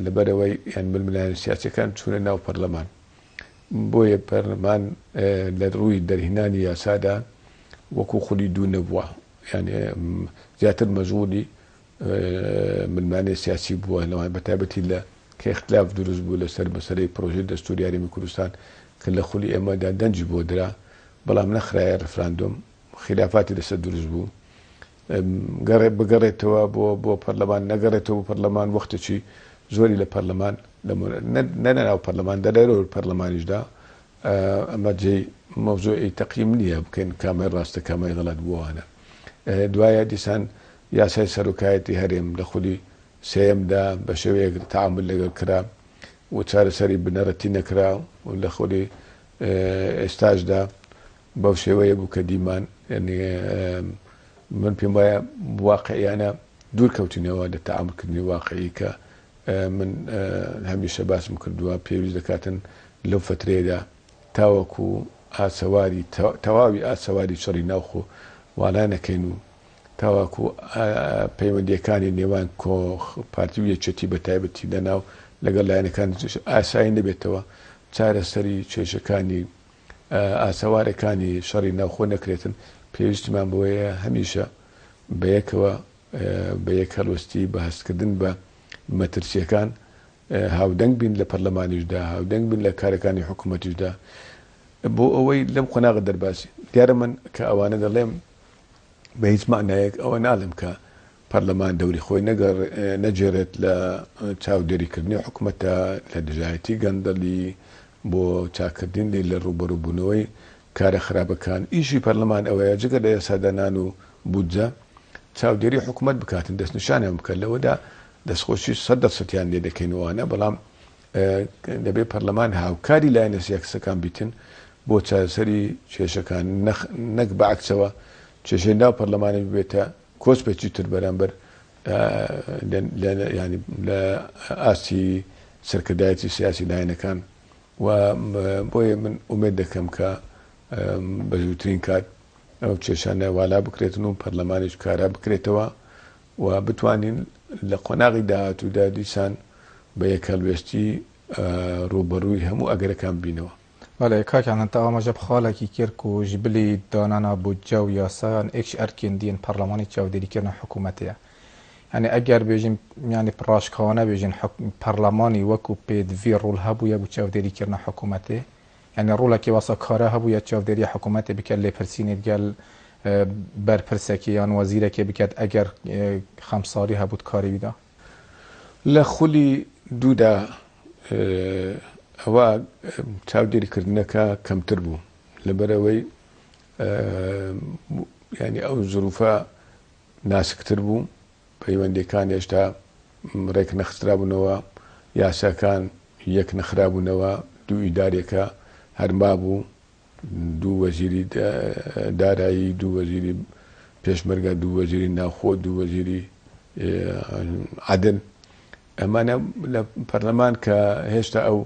لەبەرئەوەی یان ململانێ سیاسیەکان چوونە ناو پەرلەمان بۆیە پەرلەمان لە ڕووی دەرهینانی یاسادا وەکو خولی دوو نەبووە یان زیاتر مەشغولی ململانێ سیاسی بووە لەوان بە تایبەتی لە کە ئیختلاف دروست بوو لەسەر مەسەلەی پرۆژەی دەستوری هەرێمی کوردستان کە لە خولی ئێمەدا دەنگی بۆ درا بەڵام نەخرایە ڕفراندۆم خیلافاتی لەسەر دروست بوو گەڕێ بگەڕێتەوە بۆ بۆ پەرلەمان نەگەڕێتەوە بۆ پەرلەمان وەختێکی زۆری لە پەرلەمان نە لە ناو پەرلەمان دە لەرەوەی پەرلەمانیشدا ئەمە جێی مەوزوعی تەقیم نییە بکەین کامەی ڕاستە کامەی غەڵەت بووانە دوایە دیسان یاسای سەرۆکایەتی هەرێم لە خولی سێیەمدا بە شێوەیەک تەعامول لەگەڵ کرا و چارەسەری بنەڕەتی نەکرا و لە خولی ئێستاشدا بەو شێوەیە بوو کە دیمان یعنی من پێم وایە واقعیانە دوور کەوتینەوە لە تەعامولکردنی واقعی کە من هەمیشە باسم کردووە پێویست دەکاتن لەو فترەیەدا تاوەکو ئاسەواری تەواوی ئاسەواری شەڕی ناوخۆ واڵا نەکەین و تاوەکو پەیوەندییەکانی نێوان پارتی و یەکێتی بە تایبەتی لەناو لەگەڵ لایەنەکانی ئاسایی نەبێتەوە چارەسەری کێشەکانی ئاسەوارەکانی شەڕی ناوخۆ نەکرێتن، پێویستیمان بەوەیە هەمیشە بەیەکەوە بە یەک هەڵوێستی بە هەستکردن بە مەترسییەکان هاودەنگ بین لە پەرلەمانیشدا، هاودەنگ بین لە کارەکانی حکوومەتیشدا بۆ ئەوەی لەم قۆناغە دەربازین. دیارە من کە ئەوانە دەڵێم بە هیچ مەعنایەک ئەوە ناڵێم کە پەرلەمان دەوری خۆی نەگێڕێت لە چاودێریکردنی حکومەتە، لە دژایەتی گەندەڵی، بۆ چاککردنی لە ڕووبەڕووبوونەوەی کارە خراپەکان، ئیشی پەرلەمان ئەوەیە جگە لە یاسادانان و بودجە، چاودێری حکومەت بکاتن، دەستنیشانیان بکات، لەوەدا دەستخۆشی 100% لێ دەکەین و ئەوانە، بەڵام دەبێت پەرلەمان هاوکاری لایەنە سیاسەکان بیتن بۆ چارەسەری کێشەکان، نەک بە عەکسەوە کێشەی ناو پەرلەمانی ببێتە کۆسپێکی تر بەرامبەر لە ئاستی سەرکردایەتی سیاسی لایەنەکان و بۆیە من ئومێد دەکەم کە بە زووترین کات ئەو کێشانە والا بکرێتن و پەرلەمانیش کارا بکرێتەوە و بتوانین لە قۆناغی داهاتوودا دیسان بە یەکهەڵوێستی ڕووبەڕووی هەموو ئەگەرەکان ببینەوە. بەڵێ کاک ئەحمەد تە ئاماژە بە خاڵێکی کرد کو ژ بلی دانانا بودجە و یاسایان ئێک ژ ئەرکێن دیێن پەرلەمانی چاودێری کردنا حکوومەتێ یانی ئەگەر بێژین یانی ڕاشکاوانە بێژین پەرلەمانی وەکو پێدڤی ڕوڵ هەبوویە بو چاودێری کردنا حکوومەتێ یانی ڕوڵەکی وەسا کارە هەبوویە چاودێری حکوومەتێ بکەت لێپرسینێ گەل بەرپرسەکێ یان وەزیرەکێ بکەت ئەگەر خەمساری هەبووت کاری ویدا. لە خولی دوودا ئەوە چاودێریکردنەکە کەمتر بوو لەبەرئەوەی یانی ئەو زروفە ناسکتر بوو پەیوەندیەکان هێشتا ڕێک نەخسترابوونەوە یاساکان یەک نەخرابوونەوە دوو ئیدارێکە هەر مابوو دوو وەزیری دارایی، دوو وەزیری پێشمەرگە، دوو وەزیری ناوخۆ، دوو وەزیری عەدل. ئەمانە لە پەرلەمان کە هێشتا ئەو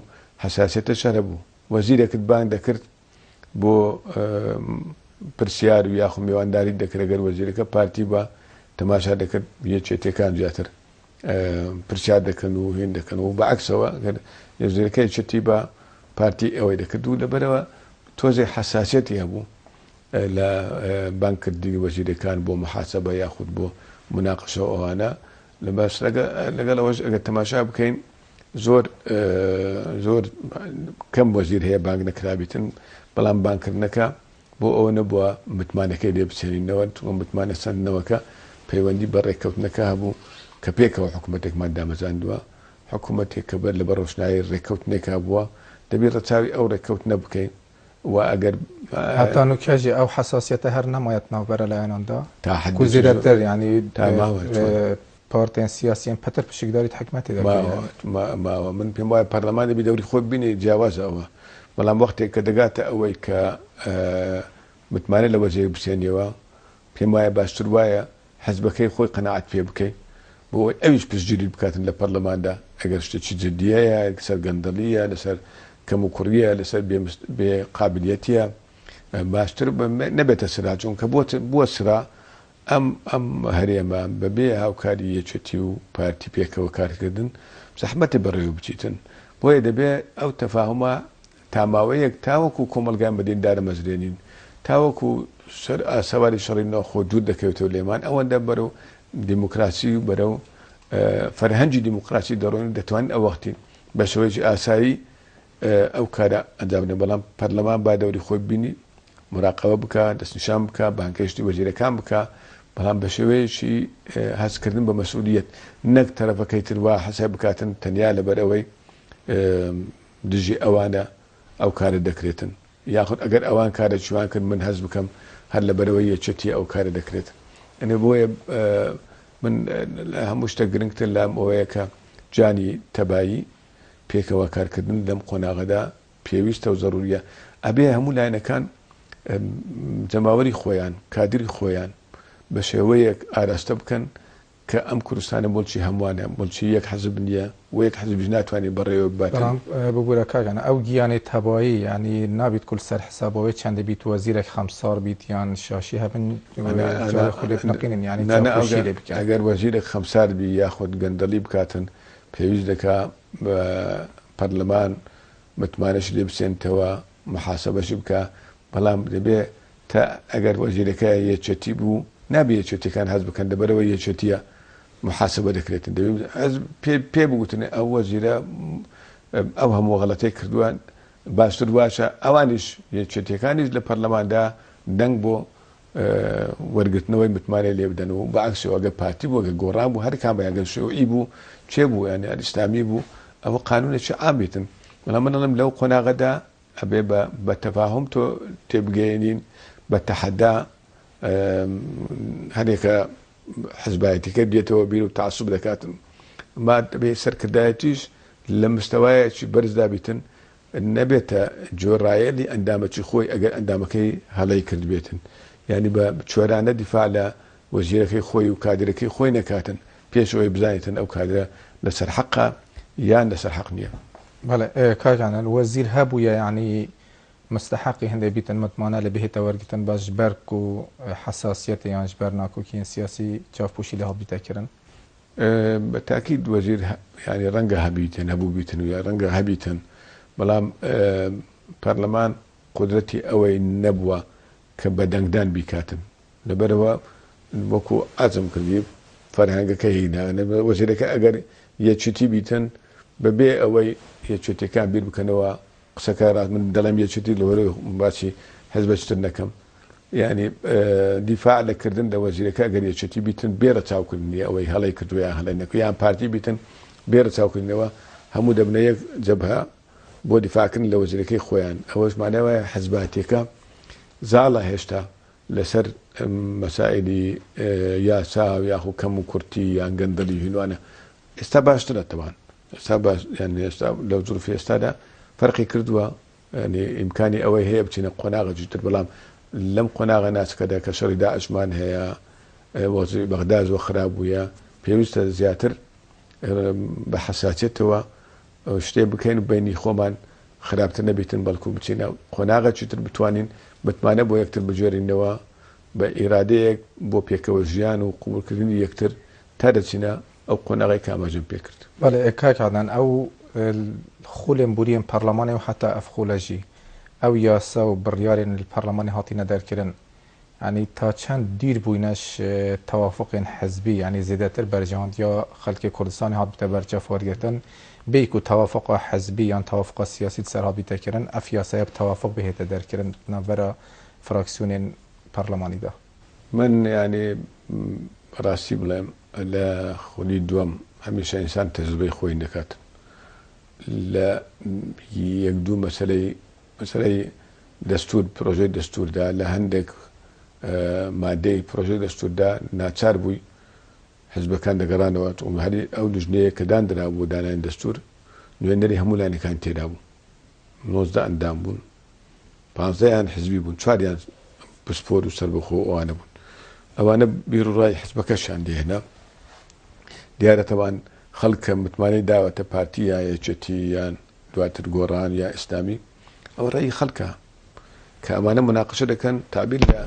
حەساسیەتەش هەر هەبوو. وەزیرێکت بانگ دەکرد بۆ پرسیار و یاخو میوانداریت دەکرد، ئەگەر وەزیرەکە پارتی بووە تەماشا دەکرد یەکێتیەکان زیاتر پرسیار دەکەن و هین دەکەن و بەعکسەوە گەر وەزیرەکە یەکێتی بە پارتی ئەوەی دەکرد و لەبەرەوە تۆزێ حەساسیەتی هەبوو لە بانگکردنی وەزیرەکان بۆ محاسبە یاخود بۆ مناقشە و ئەوانە لە باش لەگەڵ ئەوەش ئەگەر تەماشا بکەین زۆر زۆر کەم وەزیر هەیە بانگ نەکرابیتن بەڵام بانگکردنەکە بۆ ئەوە نەبووە متمانەکەی لێ بسێنینەوە، چونکە متمانە سەندنەوەکە پەیوەندی بە ڕێککەوتنەکە هەبوو کە پێکەوە حکوومەتێکمان دامەزاندووە، حکوومەتێک کە بەر لە بە ڕۆشنایی ڕێککەوتنێکا بووە، دەبی ڕەچاوی ئەو ڕێککەوتنە بکەین و ئەگەر. هەتا نوکە ژی ئەو حەساسیەتە هەر نەمایەت ناوبەرە لایەناندا تا کو حەدێکی زۆر زێدەتر یانی تا ماوە چۆن؟ پارتێن سیاسیێن پتر پشکداریت حکومەتێ دەکەیە. ماوە ماوە من پێم وایە پەرلەمان دەبی دەوری خۆی ببینێ جیاوازە ئەوە بەڵام وەختێک کە دەگاتە ئەوەی کە متمانە لە وەزیرێک بسێنیەوە پێم وایە باشتر وایە حزبەکەی خۆی قەناعەت پێ بکەی بۆ ئەوەی ئەویش پشتگیریت بکاتن لە پەرلەماندا ئەگەر شتێکی جدیەیە لەسەر گەندەڵیە لەسەر کەموکوڕیە لەسەر بێ قابلیەتیە باشتر نەبێتە سرا چونکە بووە سرا ئەم ئەم هەرێمە بەبێ هاوکاری یەکێتی و پارتی پێکەوە کارکردن زەحمەتە بەڕێوە بچیتن بۆیە دەبێ ئەو تەفاهومە تا ماوەیەک تاوەکو کۆمەڵگای مەدەنی دادەمەزرێنین تاوەکو سەر ئاسەواری شەڕی ناوخۆ دوور دەکەوێتەوە لێمان ئەوەندە بەرەو دیموکراسی و بەرەو فەرهەنگی دیموکراسی دەڕۆین و دەتوانین ئەو وەختی بە شێوەیەکی ئاسایی ئەو کارە ئەنجام بدەن بەڵام پەرلەمان با دەوری خۆی ببینی مراقەبە بکا، دەستنیشان بکا، بانگهێشتی وەزیرەکان بکا، بەڵام بە شێوەیەکی هەستکردن بە مەسئولیەت، نەک تەرەفەکەی تر وا حەسای بکاتن تەنیا لەبەر ئەوەی دژی ئەوانە ئەو کارە دەکرێتن، یاخود ئەگەر ئەوان کارێکی وان کرد من هەست بکەم هەر لەبەرئەوەی یەکێتیە ئەو کارە دەکرێت. یەعنی بۆیە من لە هەموو شتێک گرنگتر لام ئەوەیە کە جانی تەبایی، پێکەوە کارکردن لەم قۆناغەدا پێویستە و زەروریە ئەبێ هەموو لایەنەکان جەماوەری خۆیان کادری خۆیان بە شێوەیەک ئاراستە بکەن کە ئەم کوردستانە موڵکی هەمووانە موڵکی یەک حزب نییە و یەک حزبیش ناتوانێت بەڕێوە بباتن. بەڵام ببورە کاک یانی ئەو گیانی تەبایی یانی نابیت کول سەر حسابەوەی چەندە بیت وەزیرەک خەمسار بیت یان شاشی هەبن جارێ خو لێ بنقینن یانی چاوپۆشی لێ بکەن. ئەگەر وەزیرەک خەمسار بی یاخود گەندەڵی بکاتن پێویست دەکا پەرلەمان متمانەشی لێ بسێنتەوە محاسەبەشی بکا بەڵام دەبێ تا ئەگەر وەزیرەکە یەکێتی بوو نابێ یەکێتیەکان هەست بکەن لەبەرئەوەی یەکێتیە محاسەبە دەکرێتن دەبێ حزب پێ پێ بگوتن ئەو وەزیرە ئەو هەموو غەڵەتەی کردووە باشتر واشە ئەوانیش یەکێتیەکانیش لە پەرلەماندا دەنگ بۆ وەرگرتنەوەی متمانەی لێ بدەن و بە عەکسەوە ئەگەر پارتی بوو ئەگەر گۆڕان بوو هەر کامیان ئەگەر شیوعی بوو کێ بوو یان هەر ئیسلامی بوو ئەوە قانونێکی عام بیتن بەڵام من ئەڵێم لەو قۆناغەدا ئەبێ بە بە تەفاهوم تۆ تێبگەیەنین بە تەحەدا هەرێکە حزبایەتیکە دێتەوە بیر و تەعسوب دەکاتن ما دەبێ سەرکردایەتیش لە مستەوایەکی بەرزدا بیتن نەبێتە گوێڕایەلی ئەندامەکی خۆی ئەگەر ئەندامەکەی هەڵەی کردبێتن یانی بە کوێرانە دیفاع لە وەزیرەکەی خۆی و کادرەکەی خۆی نەکاتن پێش ئەوەی بزانیتن ئەو کادرە لەسەر حەقە یان لەسەر حەق نیە. بەڵێ کاک ئانەل وەزیر هەبوویە یانی مستەحەقی هەندێ بیتن متمانە لێ بهێتە وەرگرتن بەس ژبەر کو حەساسیەتێ یان ژبەر ناکۆکیێن سیاسی چاوپۆشی لێ هەڵبیتە کرن. بە تاکید وەزیر یانی ڕەنگە هەبیتن هەبووبیتن و یا ڕەنگە هەبیتن بەڵام پەرلەمان قودرەتی ئەوەی نەبووە کە بە دەنگدان بیکاتن لەبەرئەوە وەکو عەرزم کردی فەرهەنگەکە هینا وەزیرەکە ئەگەر یەکێتی بیتن بەبێ ئەوەی یەکێتیەکان بیر بکەنەوە قسەکە ڕاست من دەڵێم یەکێتی لەوەرەوەی باسی حزبەکی تر نەکەم یعنی دیفاع لە کردن لە وەزیرەکە ئەگەر یەکێتی بیتن بێ ڕەچاوکردنی ئەوەی هەڵەی کردووە یان هەڵەی نەکردووە یان پارتی بیتن بێ ڕەچاوکردنەوە هەموو دەبنە یەک جەبهە بۆ دیفاعکردن لە وەزیرەکەی خۆیان ئەوەش مانای وایە حزباتیەکە زاڵە هێشتا لەسەر مەسائلی یاسا و یاخو کەم و کورتی یان گەندەڵی هینوانە ئێستا باشترە تەوان ئێستا باش یان ئێستا لەو زروفی ئێستادا فەرقی کردووە یعنی ئیمکانی ئەوەی هەیە بچینە قۆناغێکی تر بەڵام لەم قۆناغە ناسکەدا کە شەڕی داعشمان هەیە وەزعی بەغدا زۆر خراپ بوویە پێویستە زیاتر بە حەساسیەتەوە شتێ بکەین و بەینی خۆمان خراپتر نەبیتن بەڵکو بچینە قۆناغێکی تر بتوانین متمانە بۆ یەکتر بگێرینەوە بە ئیرادەیەک بۆ پێکەوە ژیان و قبوڵکردنی یەکتر تا دەچینە ئەو قۆناغەی کە ئاماژەم پێکرد. بەڵێ کاک عەدنان ئەو خولێن بوریێن پەرلەمانێ و حەتا ئەف خولە ژی ئەو یاسا و بڕیارێن ل پەرلەمانێ هاتینە دەرکرن یانی تا چەند دیر بوینەش تەوافوقێن حزبی یانی زێدەتر بەرژەوەندیا خەلکێ کوردستانێ هات بیتە بەرچەف وەرگرتن بێی کو تەوافوقا حزبی یان تەوافوقا سیاسی سەر هات بیتە کرن ئەف یاسایە ب تەوافوق بهێتە دەرکرن ناڤبەرا فراکسیونێن پەرلەمانیدا. من یانی بەڕاستی بڵێم لە خولی دووەم هەمیشە ئینسان تەجروبەی خۆی دەکات لە یەک دوو مەسەلەی مەسەلەی دەستور پرۆژەی دەستوردا لە هەندێک مادەی پرۆژەی دەستوردا ناچار بووی حزبەکان دەگەڕانەوە هەری ئەو لژنەیە کە داندرا بۆ دانانی دەستور نوێنەری هەموو لایەنەکان تێدا بوو 19 ئەندام بوون پانزەیان حزبی بوون چواریان پسپۆر و سەربەخۆ ئەوانە بوون ئەوانە بیروڕای حزبەکەشیان دێهێنا دیارە تەوان خەڵک کە متمانەی داوەتە پارتی یا یەکێتی یان دواتر گۆڕان یا ئیسلامی ئەوە ڕەئی خەڵکە کە ئەمانە مناقشە دەکەن تعبیر لە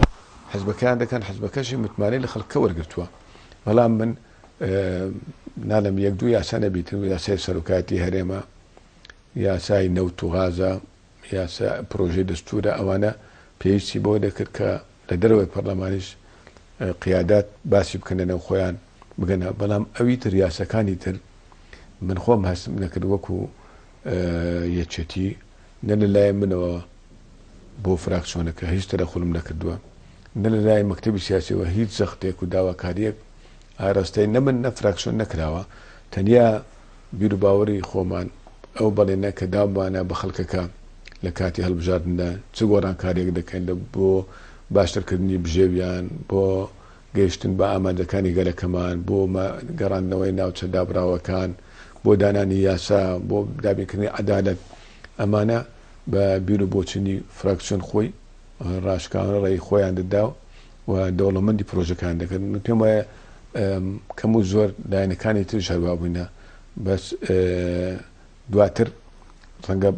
حزبەکەیان دەکەن حزبەکەشی متمانەی لە خەڵکە وەرگرتووە بەڵام من نالم یەک دوو یاسا نەبیتن و یاسای سەرۆکایەتی هەرێمە یاسای نەوت و غازە یاسا پرۆژەی دەستورە ئەوانە پێویستی بەوە دەکرد کە لە دەرەوەی پەرلەمانیش قیادات باسی بکەن لەنێو خۆیان بگەنە بەڵام ئەوی تر یاساکانی تر من خۆم هەستم نەکرد وەکو یەکێتی نە لەلایەن منەوە بۆ فراکسیۆنەکە هیچ تەدەخولم نەکردووە نە لەلایەن مەکتەبی سیاسیەوە هیچ زەختێک و داواکاریەک ئاراستەی نە من نە فراکسیۆن نەکراوە تەنیا بیروباوەڕی خۆمان ئەو بەڵێنە کە داومانە بە خەڵکەکە لە کاتی هەڵبژاردندا چ گۆڕانکارییەک دەکەین لە بۆ باشترکردنی بژێویان، بۆ گەیشتن بە ئامانجەکانی گەلەکەمان، بۆ گەڕاندنەوەی ناوچە دابڕاوەکان، بۆ دانانی یاسا، بۆ دابینکردنی عەدالەت، ئەمانە بە بیروبۆچونی فراکسیۆن خۆی ڕاشکاوانە ڕێی خۆیان دەدا و دەوڵەمەندی پرۆژەکان دەکرد. من پێم وایە کەم و زۆر لایەنەکانی تریش هەروا بووینە بەس دواتر ڕەنگە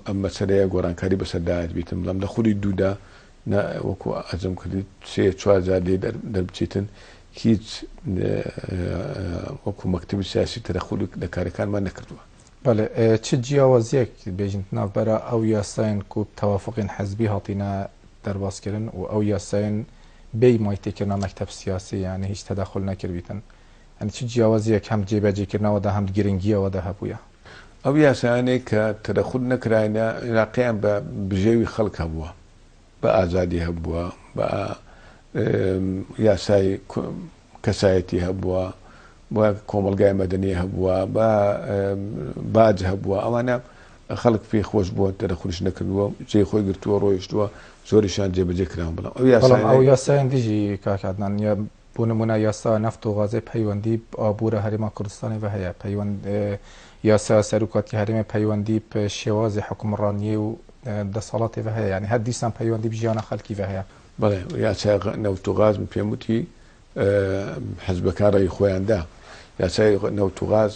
ئەم مەسەلەیە گۆڕانکاری بەسەردا هاتبیتن بەڵام لە خولی دوودا نا وەکو عەرزم کردی سێ چوار جار لێ دەربچیتن هیچ وەکو مەکتەبی سیاسی تەدەخول لە کارەکانمان نەکردووە. بەڵێ چ جیاوازیەک بێژین ناڤبەرا ئەو یاسایەن کو تەوافوقێن حزبی هاتینە دەرباز کرن و ئەو یاسایەن بێی مایتێکردنا مەکتەب سیاسی یانی هیچ تەدەخول نەکردبیتن یانی چ جیاوازیەک هەم جێبەجێکردنەوەدا هەم گرنگیەوەدا هەبوویە؟ ئەو یاسایانەی کە تەدەخول نەکراینە عیلاقەیان بە بژێوی خەڵک هەبووە، بە ئازادی هەبووە، بە یاسای کەسایەتی هەبووە، بە کۆمەڵگای مەدەنی هەبووە، بە باج هەبووە، ئەوانە خەڵک پێی خۆش بووە تەدەخولیش نەکردووە، جێی خۆی گرتووە ڕۆیشتووە، زۆریشیان جێبەجێ کراون، بەڵام ئەو بەڵام ئەو یاسایانەی. یاسایان دژی کاک عەدنان یا بۆ نموونە یاسا نەفت و غازێ پەیوەندی ب ئابوورە هەرێما کوردستانێ ڤە هەیە، پەیوەند یاسا سەروکاتی هەرێمێ پەیوەندی ب شێوازێ حوکمڕانیێ و دەسەڵاتێ ڤە هەیە، یانی هەر دیسان پەیوەندی ب ژیانا خەلکی ڤە هەیە. بەڵێ یاسای نەوت و غاز من پێم وتی حزبەکان ڕەئی خۆیان دا. یاسای نەوت و غاز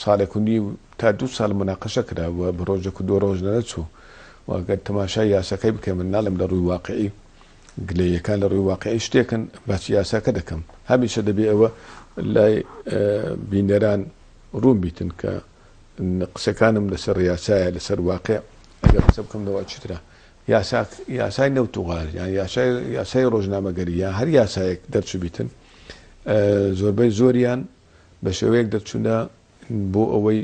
ساڵێک و نیو تا دوو ساڵ موناقەشە کرا و بە ڕۆژێک و دوو ڕۆژ نەچوو و ئەگەر تەماشای یاساکەی بکەین من ناڵێم لە ڕووی واقعی گلەییەکان لە ڕووی واقیعی شتێکن، باسی یاساکە دەکەم. هەمیشە دەبێ ئەوە لای بینەران ڕوون بیتن کە قسەکانم لەسەر یاسایە، لەسەر واقیع ئەگەر قسە بکەم لەوە چترە. یاسا یاسای نەوت و غاز یان یاسای یاسای ڕۆژنامەگەری یان هەر یاسایەک دەرچووبیتن زۆربەی زۆریان بە شێوەیەک دەرچوونە بۆ ئەوەی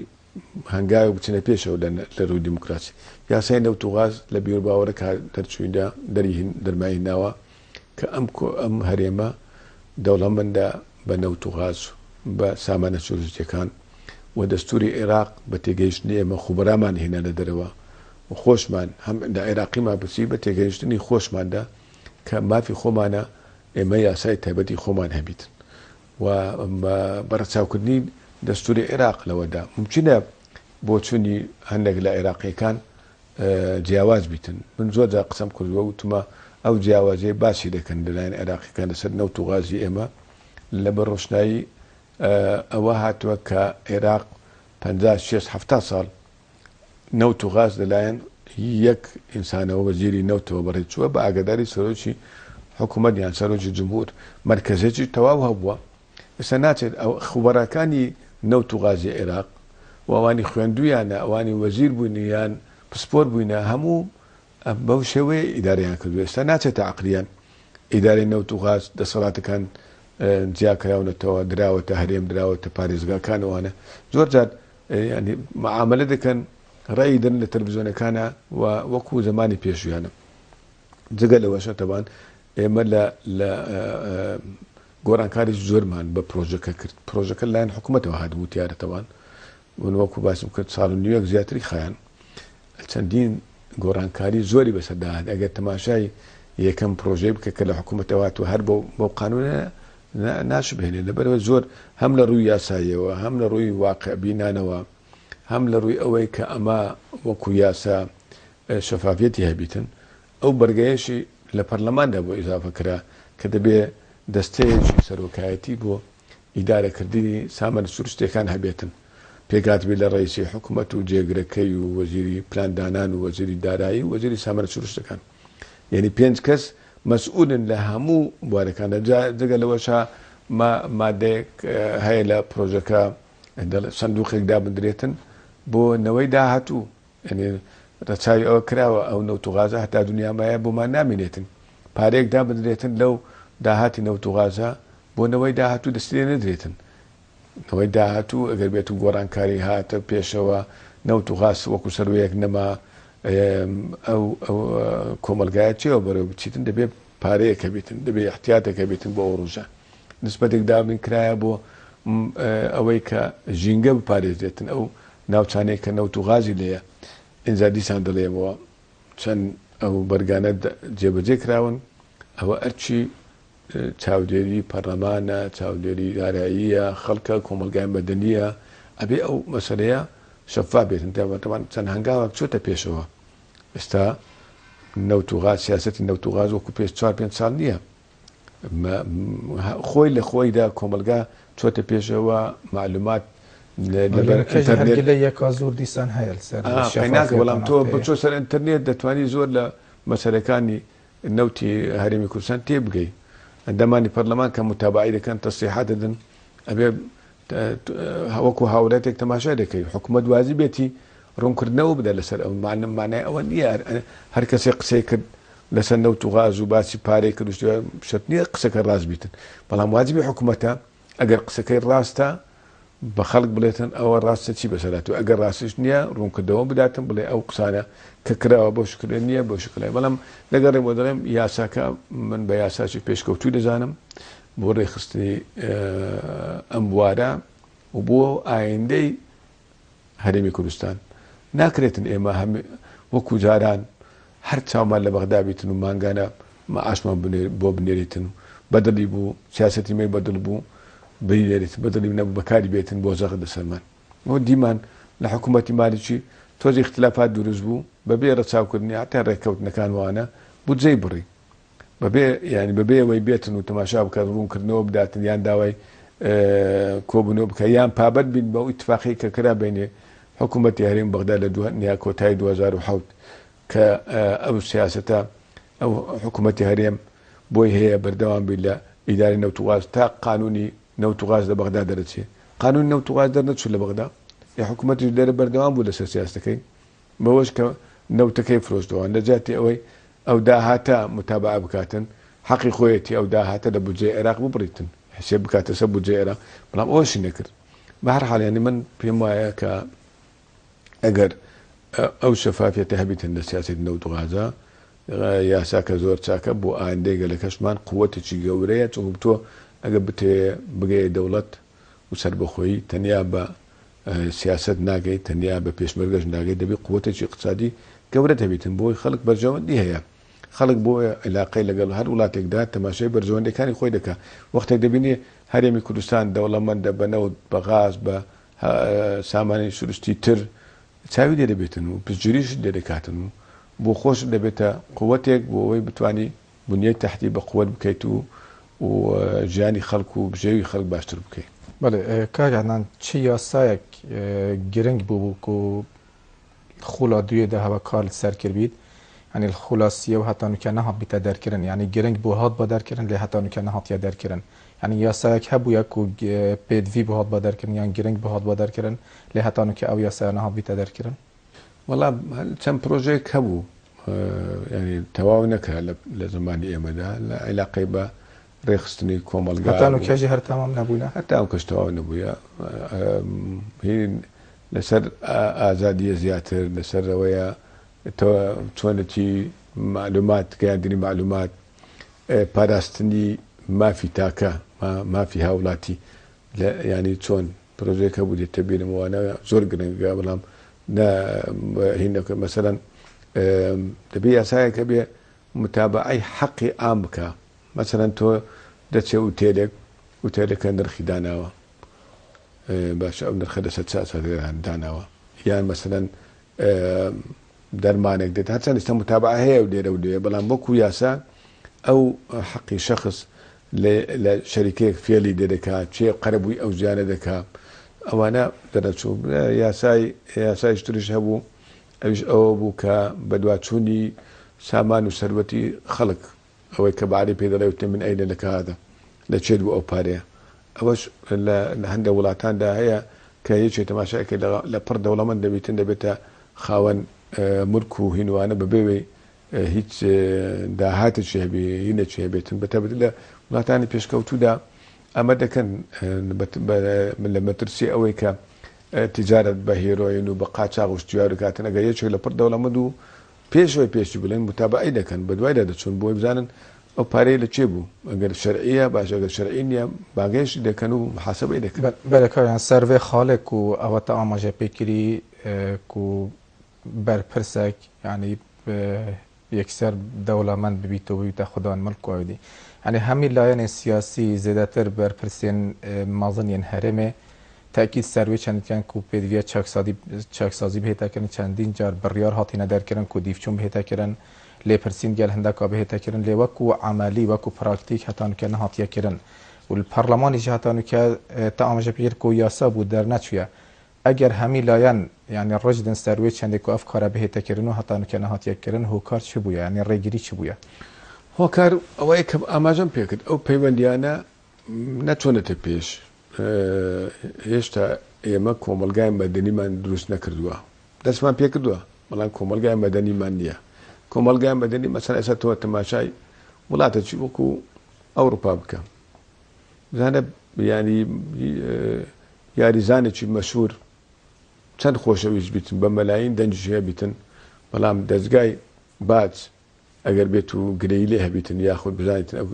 هەنگاوێک بچنە پێشەوە لە رووی دیموکراسی. یاسای نەوت و غاز لە بیروباوەڕێک دەرچووینە دەری دەرمای هیناوە کە ئەم ئەم هەرێمە دەوڵەمەندە بە نەوت و غاز بە سامانە سروشتیەکان و دەستوری عێراق بە تێگەیشتنی ئێمە خوبەرامان هێنا لە دەرەوە و خۆشمان هەم لە عێراقیمان پرسی بە تێگەیشتنی خۆشماندا کە مافی خۆمانە ئێمە یاسای تایبەتی خۆمان هەبیتن و بە ڕەچاوکردنی دەستوری عێراق لەوەدا مومکینە بۆچونی هەندێک لە عێراقیەکان جیاواز بیتن من زۆر جار قسەم کردووە وتمە ئەو جیاوازیە باسی دەکەن لەلایەن عێراقیەکان لەسەر نەوت و غازی ئێمە لە بە ڕۆشنایی ئەوە هاتووە کە عێراق 50 60 70 ساڵ نەوت و غاز لەلایەن یەک ئینسانەوە وەزیری نەوتەوە بەڕێچووە بە ئاگاداری سەرۆکی حکوومەت یان سەرۆکی جمهور مەرکەزێکی تەواو هەبووە ئێستا ناچێت ئەو خوبەراکانی نەوت و غازی عێراق و ئەوانی خوێندویانە ئەوانی وەزیر بوون یان پسپۆر بووینە هەموو بەو شێوەیە ئیدارەیان کردووە ئێستا ناچێتە عەقلیان ئیدارەی نەوت و غاز دەسەڵاتەکان جیاکراونەتەوە دراوەتە هەرێم دراوەتە پارێزگاکان ئەوانە زۆر جار یانی معامەلە دەکەن ڕەئی دەن لە تەلەفزیۆنەکانا و وەکو زەمانی پێشویانە جگە لەوەشە تەبان ئێمە لە لە گۆڕانکاری زۆرمان بە پرۆژەکە کرد پرۆژەکە لایەن حکوومەتەوە هاتبوو تیارە تەوان من وەکو باسم کرد ساڵ و نیوێک زیاتری خایان چەندین گۆڕانکاری زۆری بەسەردا هات ئەگەر تەماشای یەکەم پرۆژەی بکە کە لە حکوومەتەوە هاتووە هەر بەو قانونە ناشبهێنێت لەبەرئەوەی زۆر هەم لە ڕووی یاساییەوە هەم لە ڕووی واقع بینانەوە هەم لە ڕووی ئەوەی کە ئەمە وەکو یاسا شەفافیەتی هەبیتن ئەو بەرگەیەشی لە پەرلەماندا بۆ ئیزافە کرا کە دەبێ دەستەیەکی سەرۆکایەتی بۆ ئیدارەکردنی سامانە سروشتیەکان هەبێتن پێکهاتبێت لە ڕەئیسی حکومەت و جێگرەکەی و وەزیری پلاندانان و وەزیری دارایی و وەزیری سامانە سروشتەکان یعنی پێنج کەس مەسئولن لە هەموو بوارەکاندا جا جگە لەوەشا ما مادەیەک هەیە لە پرۆژەکە دەڵێ سندوقێک دابندرێتن بۆ نەوەی داهاتوو یعنی ڕەچاوی ئەوە کراوە ئەو نەوت و غازە هەتا دنیا مایە بۆمان نامینێتن پارەیەک دابندرێتن لەو داهاتی نەوت و غازە بۆ نەوەی داهاتوو دەستی لێ نەدرێتن نەوەی داهاتوو ئەگەر بێت و گۆڕانکاری هاتە پێشەوە نەوت و غاز وەکو سەروەیەک نەما ئەو کۆمەڵگایە چێوە بەرەو بچیتن دەبێ پارەیەک هەبیتن دەبێ احتیاتێک هەبیتن بۆ ئەو ڕۆژە نسبەتێک دابین کرایە بۆ ئەوەی کە ژینگە بپارێزرێتن ئەو ناوچانەی کە نەوت و غازی لێیە ئینجا دیسان دەڵێمەوە چەند ئەو بەرگانە جێبەجێ کراون ئەوە ئەرکی چاودێری پەرلەمانە، چاودێری داراییە، خەڵکە، کۆمەڵگای مەدەنییە، ئەبێ ئەو مەسەلەیە شەفاف بێتن، تەبعەن چەند هەنگاوێک چۆتە پێشەوە، ئێستا نەوت و غاز، سیاسەتی نەوت و غاز وەکو پێش چوار پێنج ساڵ نییە، خۆی لە خۆیدا کۆمەڵگا چۆتە پێشەوە، مەعلومات لەبەر ئینتەرنێت گلەیەکە زۆر دیسان هەیە لەسەر شەفافیەت بەڵام تۆ بچۆ سەر ئینتەرنێت دەتوانی زۆر لە مەسەلەکانی نەوتی هەرێمی کوردستان تێبگەی. ئەندامانی پەرلەمان کە موتابەعەی دەکەن تەسریحات دەدەن ئەبێ وەکو هاوڵاتێک تەماشای دەکەی حکومەت وازی بێتی ڕوونکردنەوە بدە لەسەر ئەو مانای ئەوە نییە هەر کەسێک قسەی کرد لەسەر نەوت و غاز و باسی پارەی کرد شەرت نییە قسەکە ڕاست بیتن بەڵام واجبی حکومەتە ئەگەر قسەکەی ڕاستە بە خەڵک بڵێتن ئەوە ڕاستە چی بەسەر هاتووە ئەگەر ڕاستیش نییە ڕوونکردەوە بداتن بڵێ ئەو قسانە کە کراوە بەو شکلە نییە بەو شکلە بەڵام دەگەڕێمەوە دەڵێم یاساکە من بە یاساکی پێشکەوتوو دەزانم بۆ ڕێکخستنی ئەم بوارە و بۆ ئایندەی هەرێمی کوردستان ناکرێتن ئێمە هەم وەکو جاران هەر چاومان لە بەغدا بیتن و مانگانە معاشمان بۆ بنێریتن و بەدڵی بوو سیاسەتی مەی بەدڵ بوو بینێریتن بەدڵی نەبوو بەکاری بێتن بۆ زەغت لەسەرمان و دیمان لە حکوومەتی مالکی تۆزی اختلافات دروست بوو بەبێ ڕەچاوکردنی حتا ڕێککەوتنەکان وانە بودجەی بڕی بەبێ یانی بەبێ ئەوەی بێتن و تەماشا بکات ڕوونکردنەوە بداتن یان داوای کۆبوونەوە بکات یان پابەند بین بەو ئیتفاقی کە کرا بینێ حکوومەتی هەرێم بەغدا لە نیا کۆتایی 2007 کە ئەو سیاسەتە ئەو حکوومەتی هەرێم. بۆی هەیە بەردەوام بی لە ئیدارەی نەوت و غاز تا قانونی نەوت و غاز لە بەغدا دەرەچێ. قانونی نەوت و غاز دەرنەچوو لە بەغدا. ئێ حکومەتیش لێرە بەردەوام بوو لەسەر سیاسەتەکەی. بەوەش کە نەوتەکەی فرۆشتەوە لە جیاتی ئەوەی ئەو داهاتە متابەعە بکاتن حەقی خۆیەتی ئەو داهاتە لە بودجەی عێراق ببڕیتن حسێب بکاتە سەر بودجەی عێراق بەڵام ئەوەشی نەکرد. بە هەر حاڵ یانی من پێم وایە کە ئەگەر ئەو شەفافیەتە هەبیتن لە سیاسەتی نەوت و غازا یاساکە زۆر چاکە بۆ ئایندەی گەلەکەشمان قوتێکی گەورەیە چونکە تۆ ئەگەر بتەوێ بگەیە دەوڵەت و سەربەخۆیی تەنیا بە سیاسەت ناگەی تەنیا بە پێشمەرگەش ناگەی دەبی قوتێکی ئیقتسادی گەورەت هەبیتن بۆی خەڵک بەرژەوەندی هەیە خەڵک بۆ عیلاقەی لەگەڵ هەر وڵاتێکدا تەماشای بەرژەوەندیەکانی خۆی دەکا وەختێک دەبینی هەرێمی کوردستان دەوڵەمەندە بە نەوت بە غاز بە سامانی سروشتی تر چاوی لێ دەبێتن و پشتگیریشت لێ دەکاتن و بۆ خۆشت دەبێتە قوتێک بۆ ئەوەی بتوانی بنیەی تەحتی بە قوت بکەیت و و ژیانی خەڵک و بژێوی خەڵک باشتر بکەی. بەڵێ کاک عەدنان چ یاسایەک گرنگ بوو کو خولا دوێ دە هەوە کار سەر کردبیت یعنی خولا سیە و هەتا نوکە نەهات بیتە دەرکردن یعنی گرنگ بۆ هات بە دەرکردن لێ هەتا نوکە نەهاتیە دەرکردن یعنی یاسایەک هەبووە کو پێدڤی بۆ هات بە دەرکردن یان گرنگ بۆ هات بە دەرکردن لێ هەتا نوکە ئەو یاسایە نەهات بیتە دەرکردن. وەڵا چەند پرۆژەیەک هەبوو یعنی تەواو نەکرا لە زمانی ئێمەدا لە عیلاقەی بە ڕێکخستنی کۆمەڵگا هەتا نوکەژی هەر تەمام نەبوونە هەتا ئەو کەش تەواو نەبووە هین لەسەر ئازادیە زیاتر لەسەر ئەوەیە چۆنەتی معلومات گەیاندنی معلومات پاراستنی مافی تاکە مافی هاوڵاتی ینی چۆن پرۆژەیەک هەبوو دێتە بیرم وانە زۆر گرنگە بەڵام هینەکە مەسەلەن دەبێ یاسایەک هەبێ متابعەی حەقی عام بکا مەسەلەن تۆ دەچێ ئوتێلێک ئوتێلەکە نرخی داناوە باشە ئەو نرخە لەسەر چ ئەساسێک داناوە یان مەسەلەن دەرمانێک دێت هەرچەند ئێستا متابعە هەیە و لێرە و لێ بەڵام وەکو یاسا ئەو حەقی شەخس لە شەریکەیەک فێلی لێ دەکا چێ قەرەبووی ئەو زیانە دەکا ئەوانە دەرەچوو یاسای یاسایش تریش هەبوو ئەویش ئەوە بوو کە بەدواچوونی سامان و سەروەتی خەڵک ئەوەی کە بە عەرەبی پێی دەڵێ وتنی من ئەینە لک هذا لە چێت بوو ئەو پارەیە ئەوەش لە هەندێک وڵاتاندا هەیە کە یەکێ تەماشای کرد لە پڕ دەوڵەمەند دەبیتن دەبێتە خاوەن ملک و هینوانە بەبێ وەی هیچ داهاتێکی هەبێ هینێکی هەبێتن بەتایبەتی لە وڵاتانی پێشکەوتوودا ئەمە دەکەن لە مەترسی ئەوەی کە تیجارەت بە هێرۆین و بە قاچاغ و شتیوار بکاتن ئەگەر یەکێک لە پڕ دەوڵەمەند و پێش ئەوەی پێشی بڵێن موتابەعەی دەکەن بەدوایدا دەچون بۆی بزانن ئەو پارەیە لە کوێ بوو ئەگەر شەرعیە باشە ئەگەر شەرعی نییە بانگهێشتی دەکەن و محاسبەی دەکەن. بەلێ کاک گیان سەر ڤێ خاڵێ کو ئەوە تە ئاماژە پێ کری کو بەرپرسەک یانی یەکسەر دەوڵەمەند ببیت و ببیتە خودان مڵک و ئەودی یانی هەمی لایەنێ سیاسی زێدەتر بەرپرسێن مەزن yên هەرێمێ تەئکید سەر وێ چەند دکەن کو پێدڤیە چاکسازی چاکسازی بهێتە کردن چەندین جار بڕیار هاتینە دەرکردن کو دیفچوون بهێتە کردن لێپرسین گەل هندەکا بهێتە کردن لێ وەکو عەمەلی وەکو پراکتیک هەتانوکە نەهاتیە کردن و پەرلەمانیش هەتانوکە تا ئاماژە پێ کرد کو یاسا بوو دەرنەچویە ئەگەر هەمی لایەن یانی ڕژدن سەر وێ چەندێ کو ئەف کارە بهێتە کردن و هەتانوکە نەهاتیە کردن هۆکار چ بویە یانی ڕێگری چ بویە؟ هۆکار ئەوەیە کە ئاماژەم پێکرد ئەو پەیوەندیانە نەچۆنەتە پێش هێشتا ئێمە کۆمەڵگای مەدەنیمان دروست نەکردووە دەستمان پێکردووە بەڵام کۆمەڵگای مەدەنیمان نییە کۆمەڵگای مەدەنی مەسەلەن ئێستا تۆ تەماشای وڵاتێکی وەکو ئەوروپا بکە بزانە ینی یاریزانێکی مەشهور چەند خۆشەویست بیتن بە مەلاین دەنگیش هەبیتن بەڵام دەزگای باج ئەگەر بێت و گرێی لێ هەبیتن یاخود بزانیتن ئەو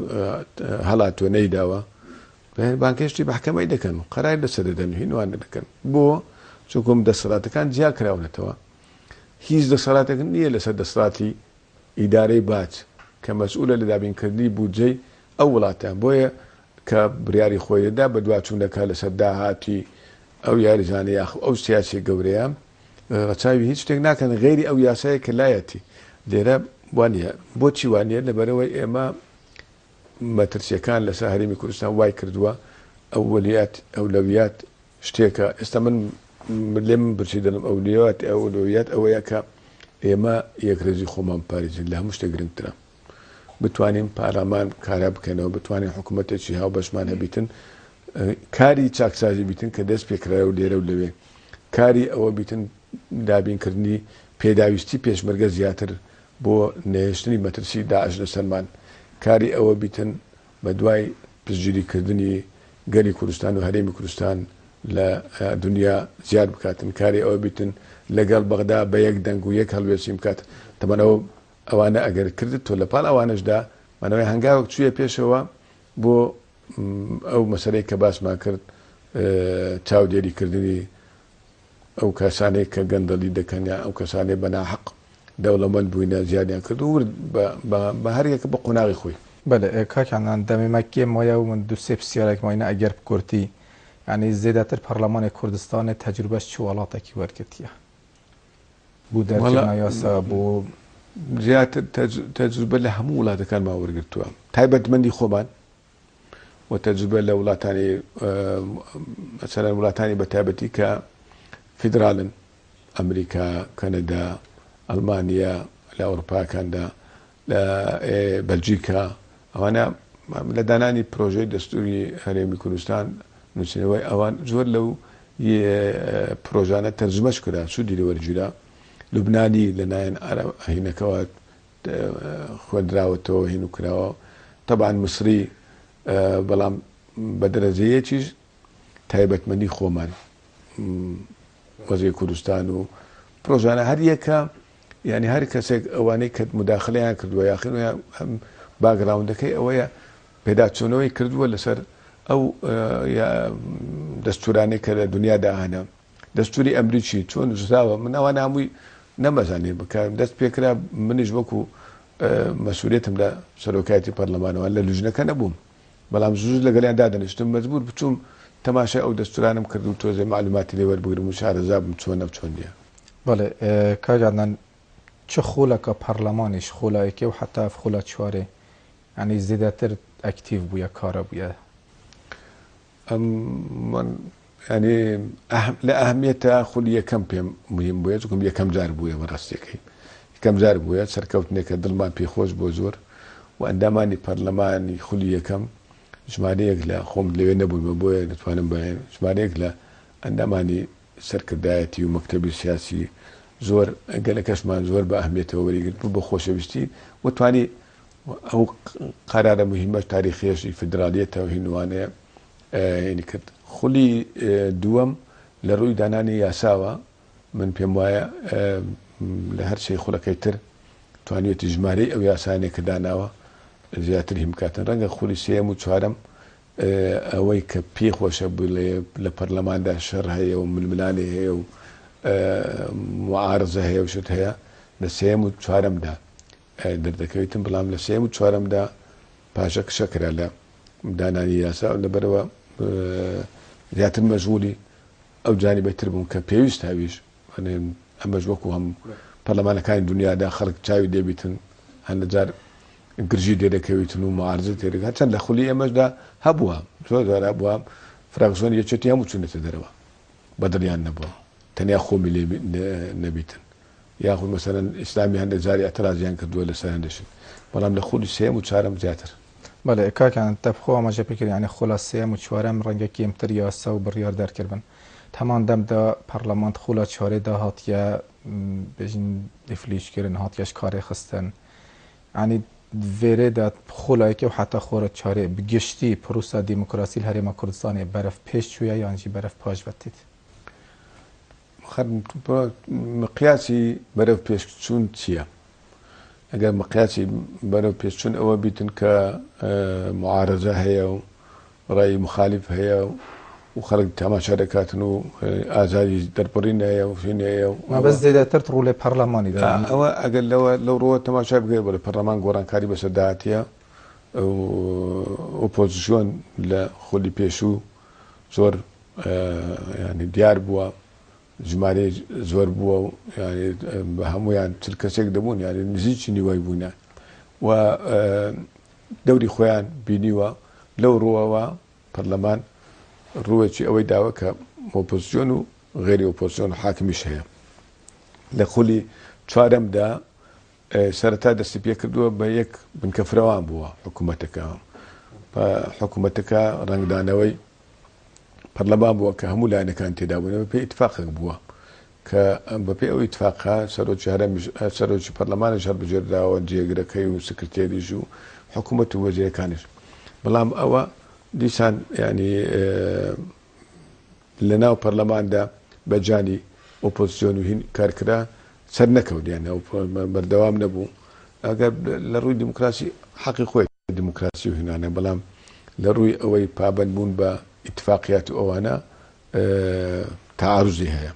هەڵاتوە نەیداوە بانگهێشتی مەحکەمەی دەکەن و قەراری لەسەر دەدەن و هینوانە دەکەن بۆ چونکم دەسەڵاتەکان جیا کراونەتەوە هیچ دەسەڵاتێک نییە لەسەر دەسەڵاتی ئیدارەی باج کە مەسئولە لە دابینکردنی بودجەی ئەو وڵاتە بۆیە کە بریاری خۆی دەدا بەدواچوون دەکات لەسەر داهاتی ئەو یاریزانە یاخو ئەو سیاسیە گەورەیە ڕەچاوی هیچ شتێک ناکەن غەیری ئەو یاسایە کە لایەتی لێرە وانە بۆچی وانە لەبەرەوەی ئێمە مەترسیەکان لەسەر هەرێمی کوردستان وای کردووە ئەولیات ئەولەویات شتێکە ئێستا من لێ من پرسی دەڵم ئەولیات ئەولەویات ئەوەیە کە ئێمە یەکڕیزی خۆمان پارێزین لە هەموو شتێک گرنگترە. بتوانین پارلامان کارا بکەینەوە، بتوانین حکوومەتێکی هاوبەشمان هەبیتن، کاری چاکسازی بیتن کە دەست پێکرایە و لێرە و لەوێ کاری ئەوە بیتن دابینکردنی پێداویستی پێشمەرگە زیاتر بۆ نەهێشتنی مەترسی داعش لەسەرمان، کاری ئەوە بیتن بە دوای پشتگیری کردنی گەلی کوردستان و هەرێمی کوردستان لە دونیا زیاد بکاتن، کاری ئەوە بیتن لەگەڵ بەغدا بە یەک دەنگ و یەک هەڵوێستی بکات. تەبعەن ئەوە ئەوانە ئەگەر کردت تۆ لە پاڵ ئەوانەشدا مانەوەی هەنگاوێک چوویە پێشەوە بۆ ئەو مەسەلەی کە باسمان کرد چاودێری کردنی ئەو کەسانەی کە گەندەڵی دەکەن یان ئەو کەسانەی بە ناحەق دەوڵەمەند بووینە زیادیان کرد و ورد بە هەر یەکە بە قۆناغی خۆی. بەلێ کاک عەدنان دەمێ مە کێم مایە و من دو سێ پسیارێک ماینە ئەگەر بکورتی یانی زێدەتر پەرلەمانێ کوردستانێ تەجروبەش چ وەڵاتەکی وەرگرتیە بو دەرکردنا یاسا بۆ زیاتر تەجروبە لە هەموو وڵاتەکانمان وەرگرتووە تایبەتمەندی خۆمان و تەجروبە لە وڵاتانی مەسەلەن وڵاتانی بە تایبەتی کە فیدرالن ئەمریکا، کەنەدا، ئەڵمانیا، لە ئەوروپاکاندا، لە بەلجیکا ئەوانە لە دانانی پرۆژەی دەستوری هەرێمی کوردستان نووسینەوەی ئەوان زۆر لەو پرۆژانە تەرجمەش کرا سوودی لێ وەرگیرا لوبنانی لەلایەن هینەکەوە خوێندراوەتەوە هین و کراوە تەبعەن میسری بەڵام بە دەرەجەیەکیش تایبەتمەندی خۆمان وەزی کوردستان و پرۆژانە هەر یەکە یعنی هەر کەسێک ئەوانەی کە مداخلەیان کردووە یاخین باگراوندەکەی ئەوەیە پێداچوونەوەی کردووە لەسەر ئەو دەستورانەی کە لە دنیادا هەنە دەستوری ئەمریکی چۆن نووسراوە من ئەوانە هەمووی نەمەزانی بکە دەست پێکرا منیش وەکو مەسوولێتم لە سەرۆکایەتی پەرلەمانەوە لە لوژنەکە نەبووم بەڵام زوو لەگەڵیان دادەنیشتم مەجبور بچووم تەماشای ئەو دەستورانم کرد و تۆزێ مەعلوماتی لێ وەربگرم و شارەزا بم چۆنە و چۆن نییە. بەڵێ کاک عەدنان چ خولەکە پەرلەمانیش خولا یەکێ و حەتا ئەف خولا چوارێ یانی زێدەتر ئەکتیڤ بوویە کارە بوویە؟ من یانی لە ئەهمیەتە خولی یەکەم پێم مهم بووە چونکم یەکەم جار بووە بەڕاستیەکەی یەکەم جار بووە سەرکەوتنێکە دڵمان پێ خۆش بۆ زۆر و ئەندامانی پەرلەمانی خولی یەکەم ژمارەیەک لە خۆم لەوێ نەبوومە بۆیە دەتوانم بڵێم ژمارەیەک لە ئەندامانی سەرکردایەتی و مەکتەبی سیاسی زۆر گەلەکەشمان زۆر بە ئەهمیەتەوە وەریگرت بوو بە خۆشەویستی و توانی ئەو قەرارە موهیمەش تاریخیەشی فیدرالیەتە و هینوانەیە هینی کرد. خولی دووەم لە ڕووی دانانی یاساوە من پێم وایە لە هەر سێ خولەکەی تر توانیوێتی ژمارەی ئەو یاسانەی کە داناوە زیاتر هین بکاتن. ڕەنگە خولی سێیەم و چوارەم ئەوەی کە پێی خۆشە بڵێ لە پەرلەماندا شەڕ هەیە و ململانێ هەیە و موعارزە هەیە و شت هەیە لە سێیەم و چوارەمدا دەردەکەویتن، بەڵام لە سێیەم و چوارەمدا پاشەکشە کرا لە دانانی یاسا و لەبەرئەوە زیاتر مەشغولی ئەو جانیبەی تر بووم کە پێویستە ئەویش ئەمەش وەکو هەم پەرلەمانەکانی دنیادا خەڵک چاوی لێبیتن هەندە جار گرژی لێدەکەویتن و معارزە تێدەکەن هەرچەند لە خولی ئێمەشدا هەبووە زۆر جار هەبووە فراکسیۆنی یەکێتی هەموو چوونەتە دەرەوە بەدڵیان نەبووە تەنیا خۆمی لێ نەبیتن یاخود مەسەلەن ئیسلامی هەندێک جار ئیعترازیان کردووە لەسەر هەندێک شت بەڵام لە خولی سێیەم و چوارەم زیاتر. بەڵێ کاک عەدنان تە بخۆ ئاماژە پێ کرد یانی خولا سێیەم و چوارەم ڕەنگە کێمتر یاسا و بڕیار دەرکردبن هەمان دەمدا پەڕلەمانت خولا چوارێ دا هاتیە بێژین ئیفلیج کردن هاتیەش کارێ خستن یانی ڤێرێ دا خولا یەکێ و حەتا خۆرە چارێ بگشتی پروسا دیموکراسی لە هەرێما کوردستانێ بەرەف پێش چویە یانژی بەرەف پاش ڤە تێت؟ مقیاسی بەرەو پێشچوون چییە؟ ئەگەر مقیاسی بەرەو پێشچوون ئەوە بیتن کە معارەزە هەیە و ڕای مخالف هەیە و خەڵک تەماشا دەکاتن و ئازادی دەربڕین هەیە و هین هەیە و مەبەست زێدەتر ڕوو لە پەرلەمانی دەبینی. ئەوە ئەگەر لەوە لەو ڕووە تەماشا بکەی بەڵێ پەرلەمان گۆڕانکاری بەسەردا هاتیە و ئۆپۆزسیۆن لە خولی پێشوو زۆر یانی دیار بووە ژمارەی زۆر بووە و یانی بە هەموویان چل کەسێک دەبوون یانی نزیکی نیوەی بوونە و دەوری خۆیان بینیوە لەو ڕووەوە پەرلەمان ڕووێکی ئەوەی داوە کە ئۆپۆزیسیۆن و غێری ئۆپۆزیسیۆن و حاکمیش هەیە لە خولی چوارەمدا. سەرەتا دەستی پێکردووە بە یەک بنکە فرەوان بووە حکوومەتەکە حکوومەتەکە ڕەنگدانەوەی پەرلەمان بووە کە هەموو لایەنەکان تێدا بوون بە پێی ئیتفاقێک بووە کە بەپێی ئەو ئیتفاقە سەرۆکی هەرێمیش سەرۆکی پەرلەمانیش هەڵبژێردراوە جێگرەکەی و سکرتێریش و حکوومەت و وەزیرەکانیش بەڵام ئەوە دیسان یانی لەناو پەرلەماندا بە جانی ئۆپۆزسیۆن و هین کار کرا سەر نەکەوت یان ئەو بەردەوام نەبوو ئەگەر لە ڕووی دیموکراسی حەقی خۆی دیموکراسی و هینانە بەڵام لە ڕووی ئەوەی پابەند بوون بە ئیتفاقیات و ئەوانە تەعاروزی هەیە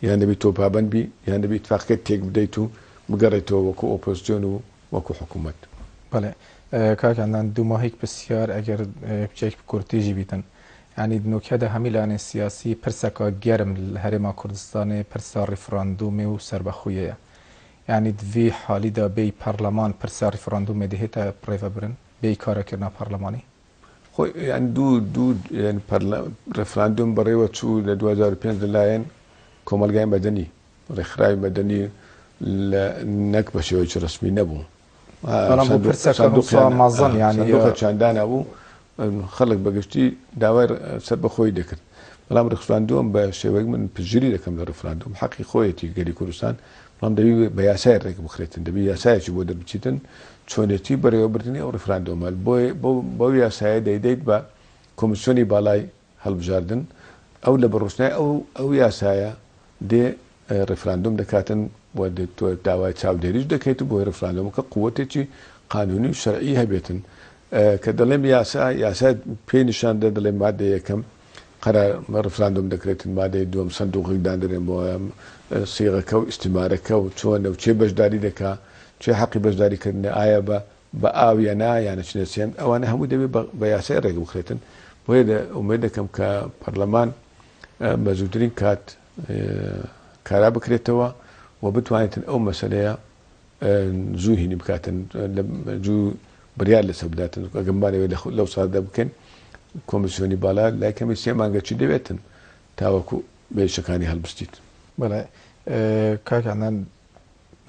یان دەبی تۆ پابەند بی یان دەبی ئیتفاقەکەت تێک بدەیت و بگەڕێیتەوە وەکو ئۆپۆزسیۆن و وەکو حکوومەت. بەڵێ کاک عەدنان دوماهیک پرسیار ئەگەر بچێک کورتی ژی بیتن یانی نوکەدە هەمی لایەنێ سیاسی پرسەکا گەرم لە هەرێما کوردستانێ پرسا ڕیفراندومێ و سەربەخویەیە یانی دڤی حالیدا بێی پەرلەمان پرسا ڕیفراندومێ دهێتە بڕێڤەبرن بێی کارەکردنا پەرلەمانی؟ خۆی یانی دوو دوو یانی پەرلە ڕێفراندۆم بەڕێوە چوو لە 2005 لەلایەن کۆمەڵگای مەدەنی ڕێکخراوی مەدەنی لە نەک بە شێوەیەکی ڕەسمی نەبوو بەڵام بۆ پرسەکە سندوقیان مەزن یانی سندوقێکیان دانابوو خەڵک بە گشتی داوای سەربەخۆیی دەکرد بەڵام ڕیفراندۆم بە شێوەیەک من پشتگیری دەکەم لە ڕیفراندۆم حەقی خۆیەتی گەلی کوردستان بەڵام دەبی بە یاسای ڕێک بخرێتن دەبی یاسایەکی بۆ دەربچیتن چۆنێتی بەڕێوەبردنی ئەو ڕیفراندۆمە بۆ بەو یاسایە دەیدەیت بە کۆمیسیۆنی باڵای هەڵبژاردن ئەو لە بەڕۆشنای ئەو ئەو یاسایە دێ ڕیفراندۆم دەکاتن و تۆ داوای چاودێریش دەکەیت و بۆی ڕیفراندۆمەکە قوتێکی قانونی و شەرعی هەبێتن کە دەڵێم یاسا یاسا پێی نیشان دە دەڵێم مادە یەکەم قەرار ڕیفراندۆم دەکرێتن مادەی دووەم سندوقێک دادەنێن بۆ سیغەکە و ئیستیمارەکە و چۆنە و کێ بەشداری دەکا کێ حەقی بەشداری کردنە ئایا بە بە ئاو یا نا یان ئەچنە سێم ئەوانە هەموو دەبێت بە یاسای ڕێک بخرێتن بۆیە ئومێد دەکەم کە پەرلەمان بە زووترین کات کارا بکرێتەوە و بتوانێتن ئەو مەسەلەیە زوو هینی بکاتن زوو بڕیار لەسەر بداتن ئەگەر بمانەوێت لەو ساتدا بکەین کۆمیسیۆنی باڵا لای کەمی سێ مانگە چی دەوێتن تاوەکو بێشەکانی هەڵبستیت. بەڵێ کاک عەدنان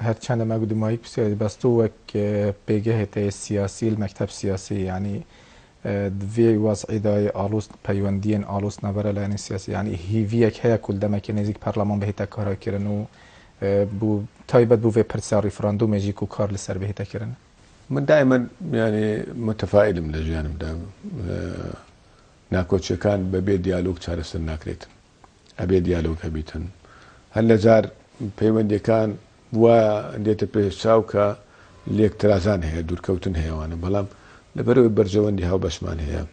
هەرچەندە مە گودمایی پرسیاری بەس تو وەک پێگەهێ سیاسی مەکتەب سیاسی یعنی دڤێ وەزعی دای ئاڵوز پەیوەندیێن ئاڵوز ناڤەرە لایەنێ سیاسی یعنی هیڤیەک هەیە کو دەمەکێ نزیک پەرلەمان بهێتە کارا کرن و بو تایبەت بو ڤێ پرسا ڕیفراندومێ ژی کو کار لەسەر بهێتە کرن. من دائما یعنی متفائلم لە ژیانمدا ناکۆکیەکان بەبێ دیالۆگ چارەسەر ناکرێتن ئەبێ دیالۆگ هەبیتن هەر لە جار پەیوەندیەکان وا دێتە پێش چاو کە لێک ترازان هەیە دوورکەوتن هەیە وانە بەڵام لەبەرئەوەی بەرژەوەندی هاوبەشمان هەیە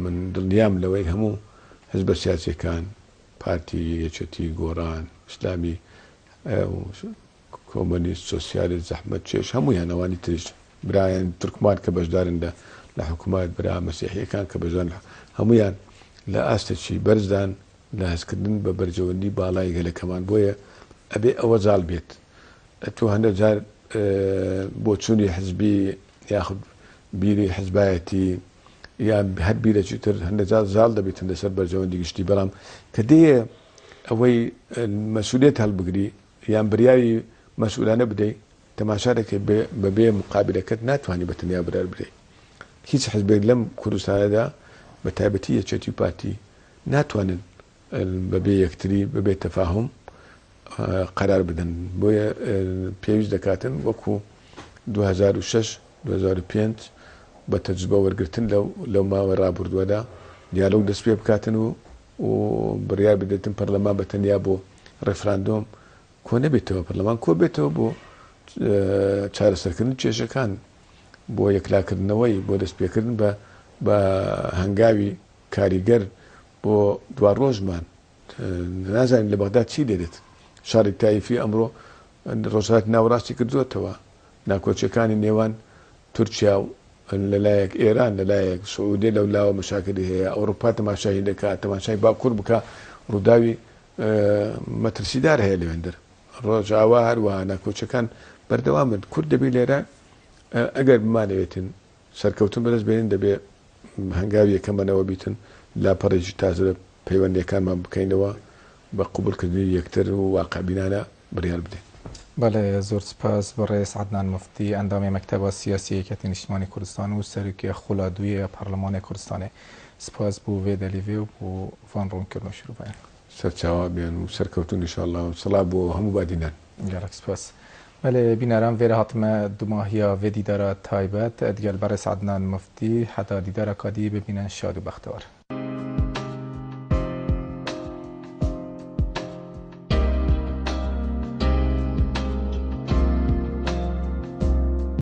من دڵنیام لەوەی هەموو حزبە سیاسیەکان پارتی یەکێتی گۆڕان ئیسلامی کۆمۆنیست سۆسیالیست زەحمەتکێش هەموویان ئەوانی تریش برایان تورکمان کە بەشدارن لە لە حکومەت برا مەسیحیەکان کە بەشدارن هەموویان لە ئاستێکی بەرزدان لە هەستکردن بە بەرژەوەندی باڵای گەلەکەمان بۆیە ئەبێ ئەوە زاڵ بێت تۆ هەندێک جار بۆچوونی حزبی یاخود بیری حزبایەتی یان هەر بیرێکی تر هەندێک جار زاڵ دەبیتن لەسەر بەرژەوەندی گشتی بەڵام کە دێ ئەوەی مەسئولیت هەڵبگری یان بریاری مەسئولانە بدەی تەماشا دەکەی بە بێ مقابلەکەت ناتوانی بە تەنیا برار بدەی هیچ حزبێک لەم کوردستانەدا بە تایبەتی یەکێتی و پارتی ناتوانن بە بێ یەکتری بە بێ تەفاهوم قەرار بدەن بۆیە پێویست دەکاتن وەکو 2006 2005 بە تەجروبە وەرگرتن لەو لەو ماوەی ڕابردووەدا دیالۆگ دەست پێ بکاتن و و بڕیار بدرێتن پەرلەمان بە تەنیا بۆ ڕێفراندۆم کۆ نەبێتەوە، پەرلەمان کۆ بێتەوە بۆ چارەسەرکردنی کێشەکان، بۆ یەکلاکردنەوەی، بۆ دەستپێکردن بە بە هەنگاوی کاریگەر بۆ دواڕۆژمان. نازانین لە بەغدا چی لێدێت. شەڕی تایفی ئەمڕۆ ڕۆژهەڵاتی ناوەڕاستی کردووەتەوە. ناکۆکییەکانی نێوان تورکیا و لە لایەک ئێران لە لایەک سعودیە لەو لاوە مەشاکلی هەیە، ئەوڕوپا تەماشای هین دەکا، تەماشای باکوور بکا، ڕووداوی مەترسیدار هەیە لەوێندەر. ڕۆژئاوا هەروەها ناکۆکیەکان بەردەوامن. کورد دەبێ لێرە ئەگەر بمانەوێتن سەرکەوتن بەدەست بێنین دەبێ هەنگاوی یەکەمەنەوە بیتن، لاپەڕێکی تازە لە پەیوەندیەکانمان بکەینەوە، بە قبوڵکردنی یەکتر و واقعبینانە بڕیار بدەین. بەڵێ زۆر سپاس بەڕێز عەدنان موفتی ئەندامی مەکتەبا سیاسی یەکێتی نیشتمانی کوردستان و سەرۆکی خولا دویێ پەرلەمانێ کوردستانێ. سپاس بۆ ڤێ دەلیڤێ و بۆ ڤان ڕوونکردن و شرۆڤەیان. سەرچاوە بێن و سەرکەوتوون ان شاء اللە و سڵاو بۆ هەموو بادینان. گەلەک سپاس. بەلێ بینەران ڤێرە هاتمە دوماهیا ڤێ دیدارا تایبەت دگەل بەڕێز عەدنان موفتی. حەتا دیدارا کادی ببینن شاد و بەختەوەر.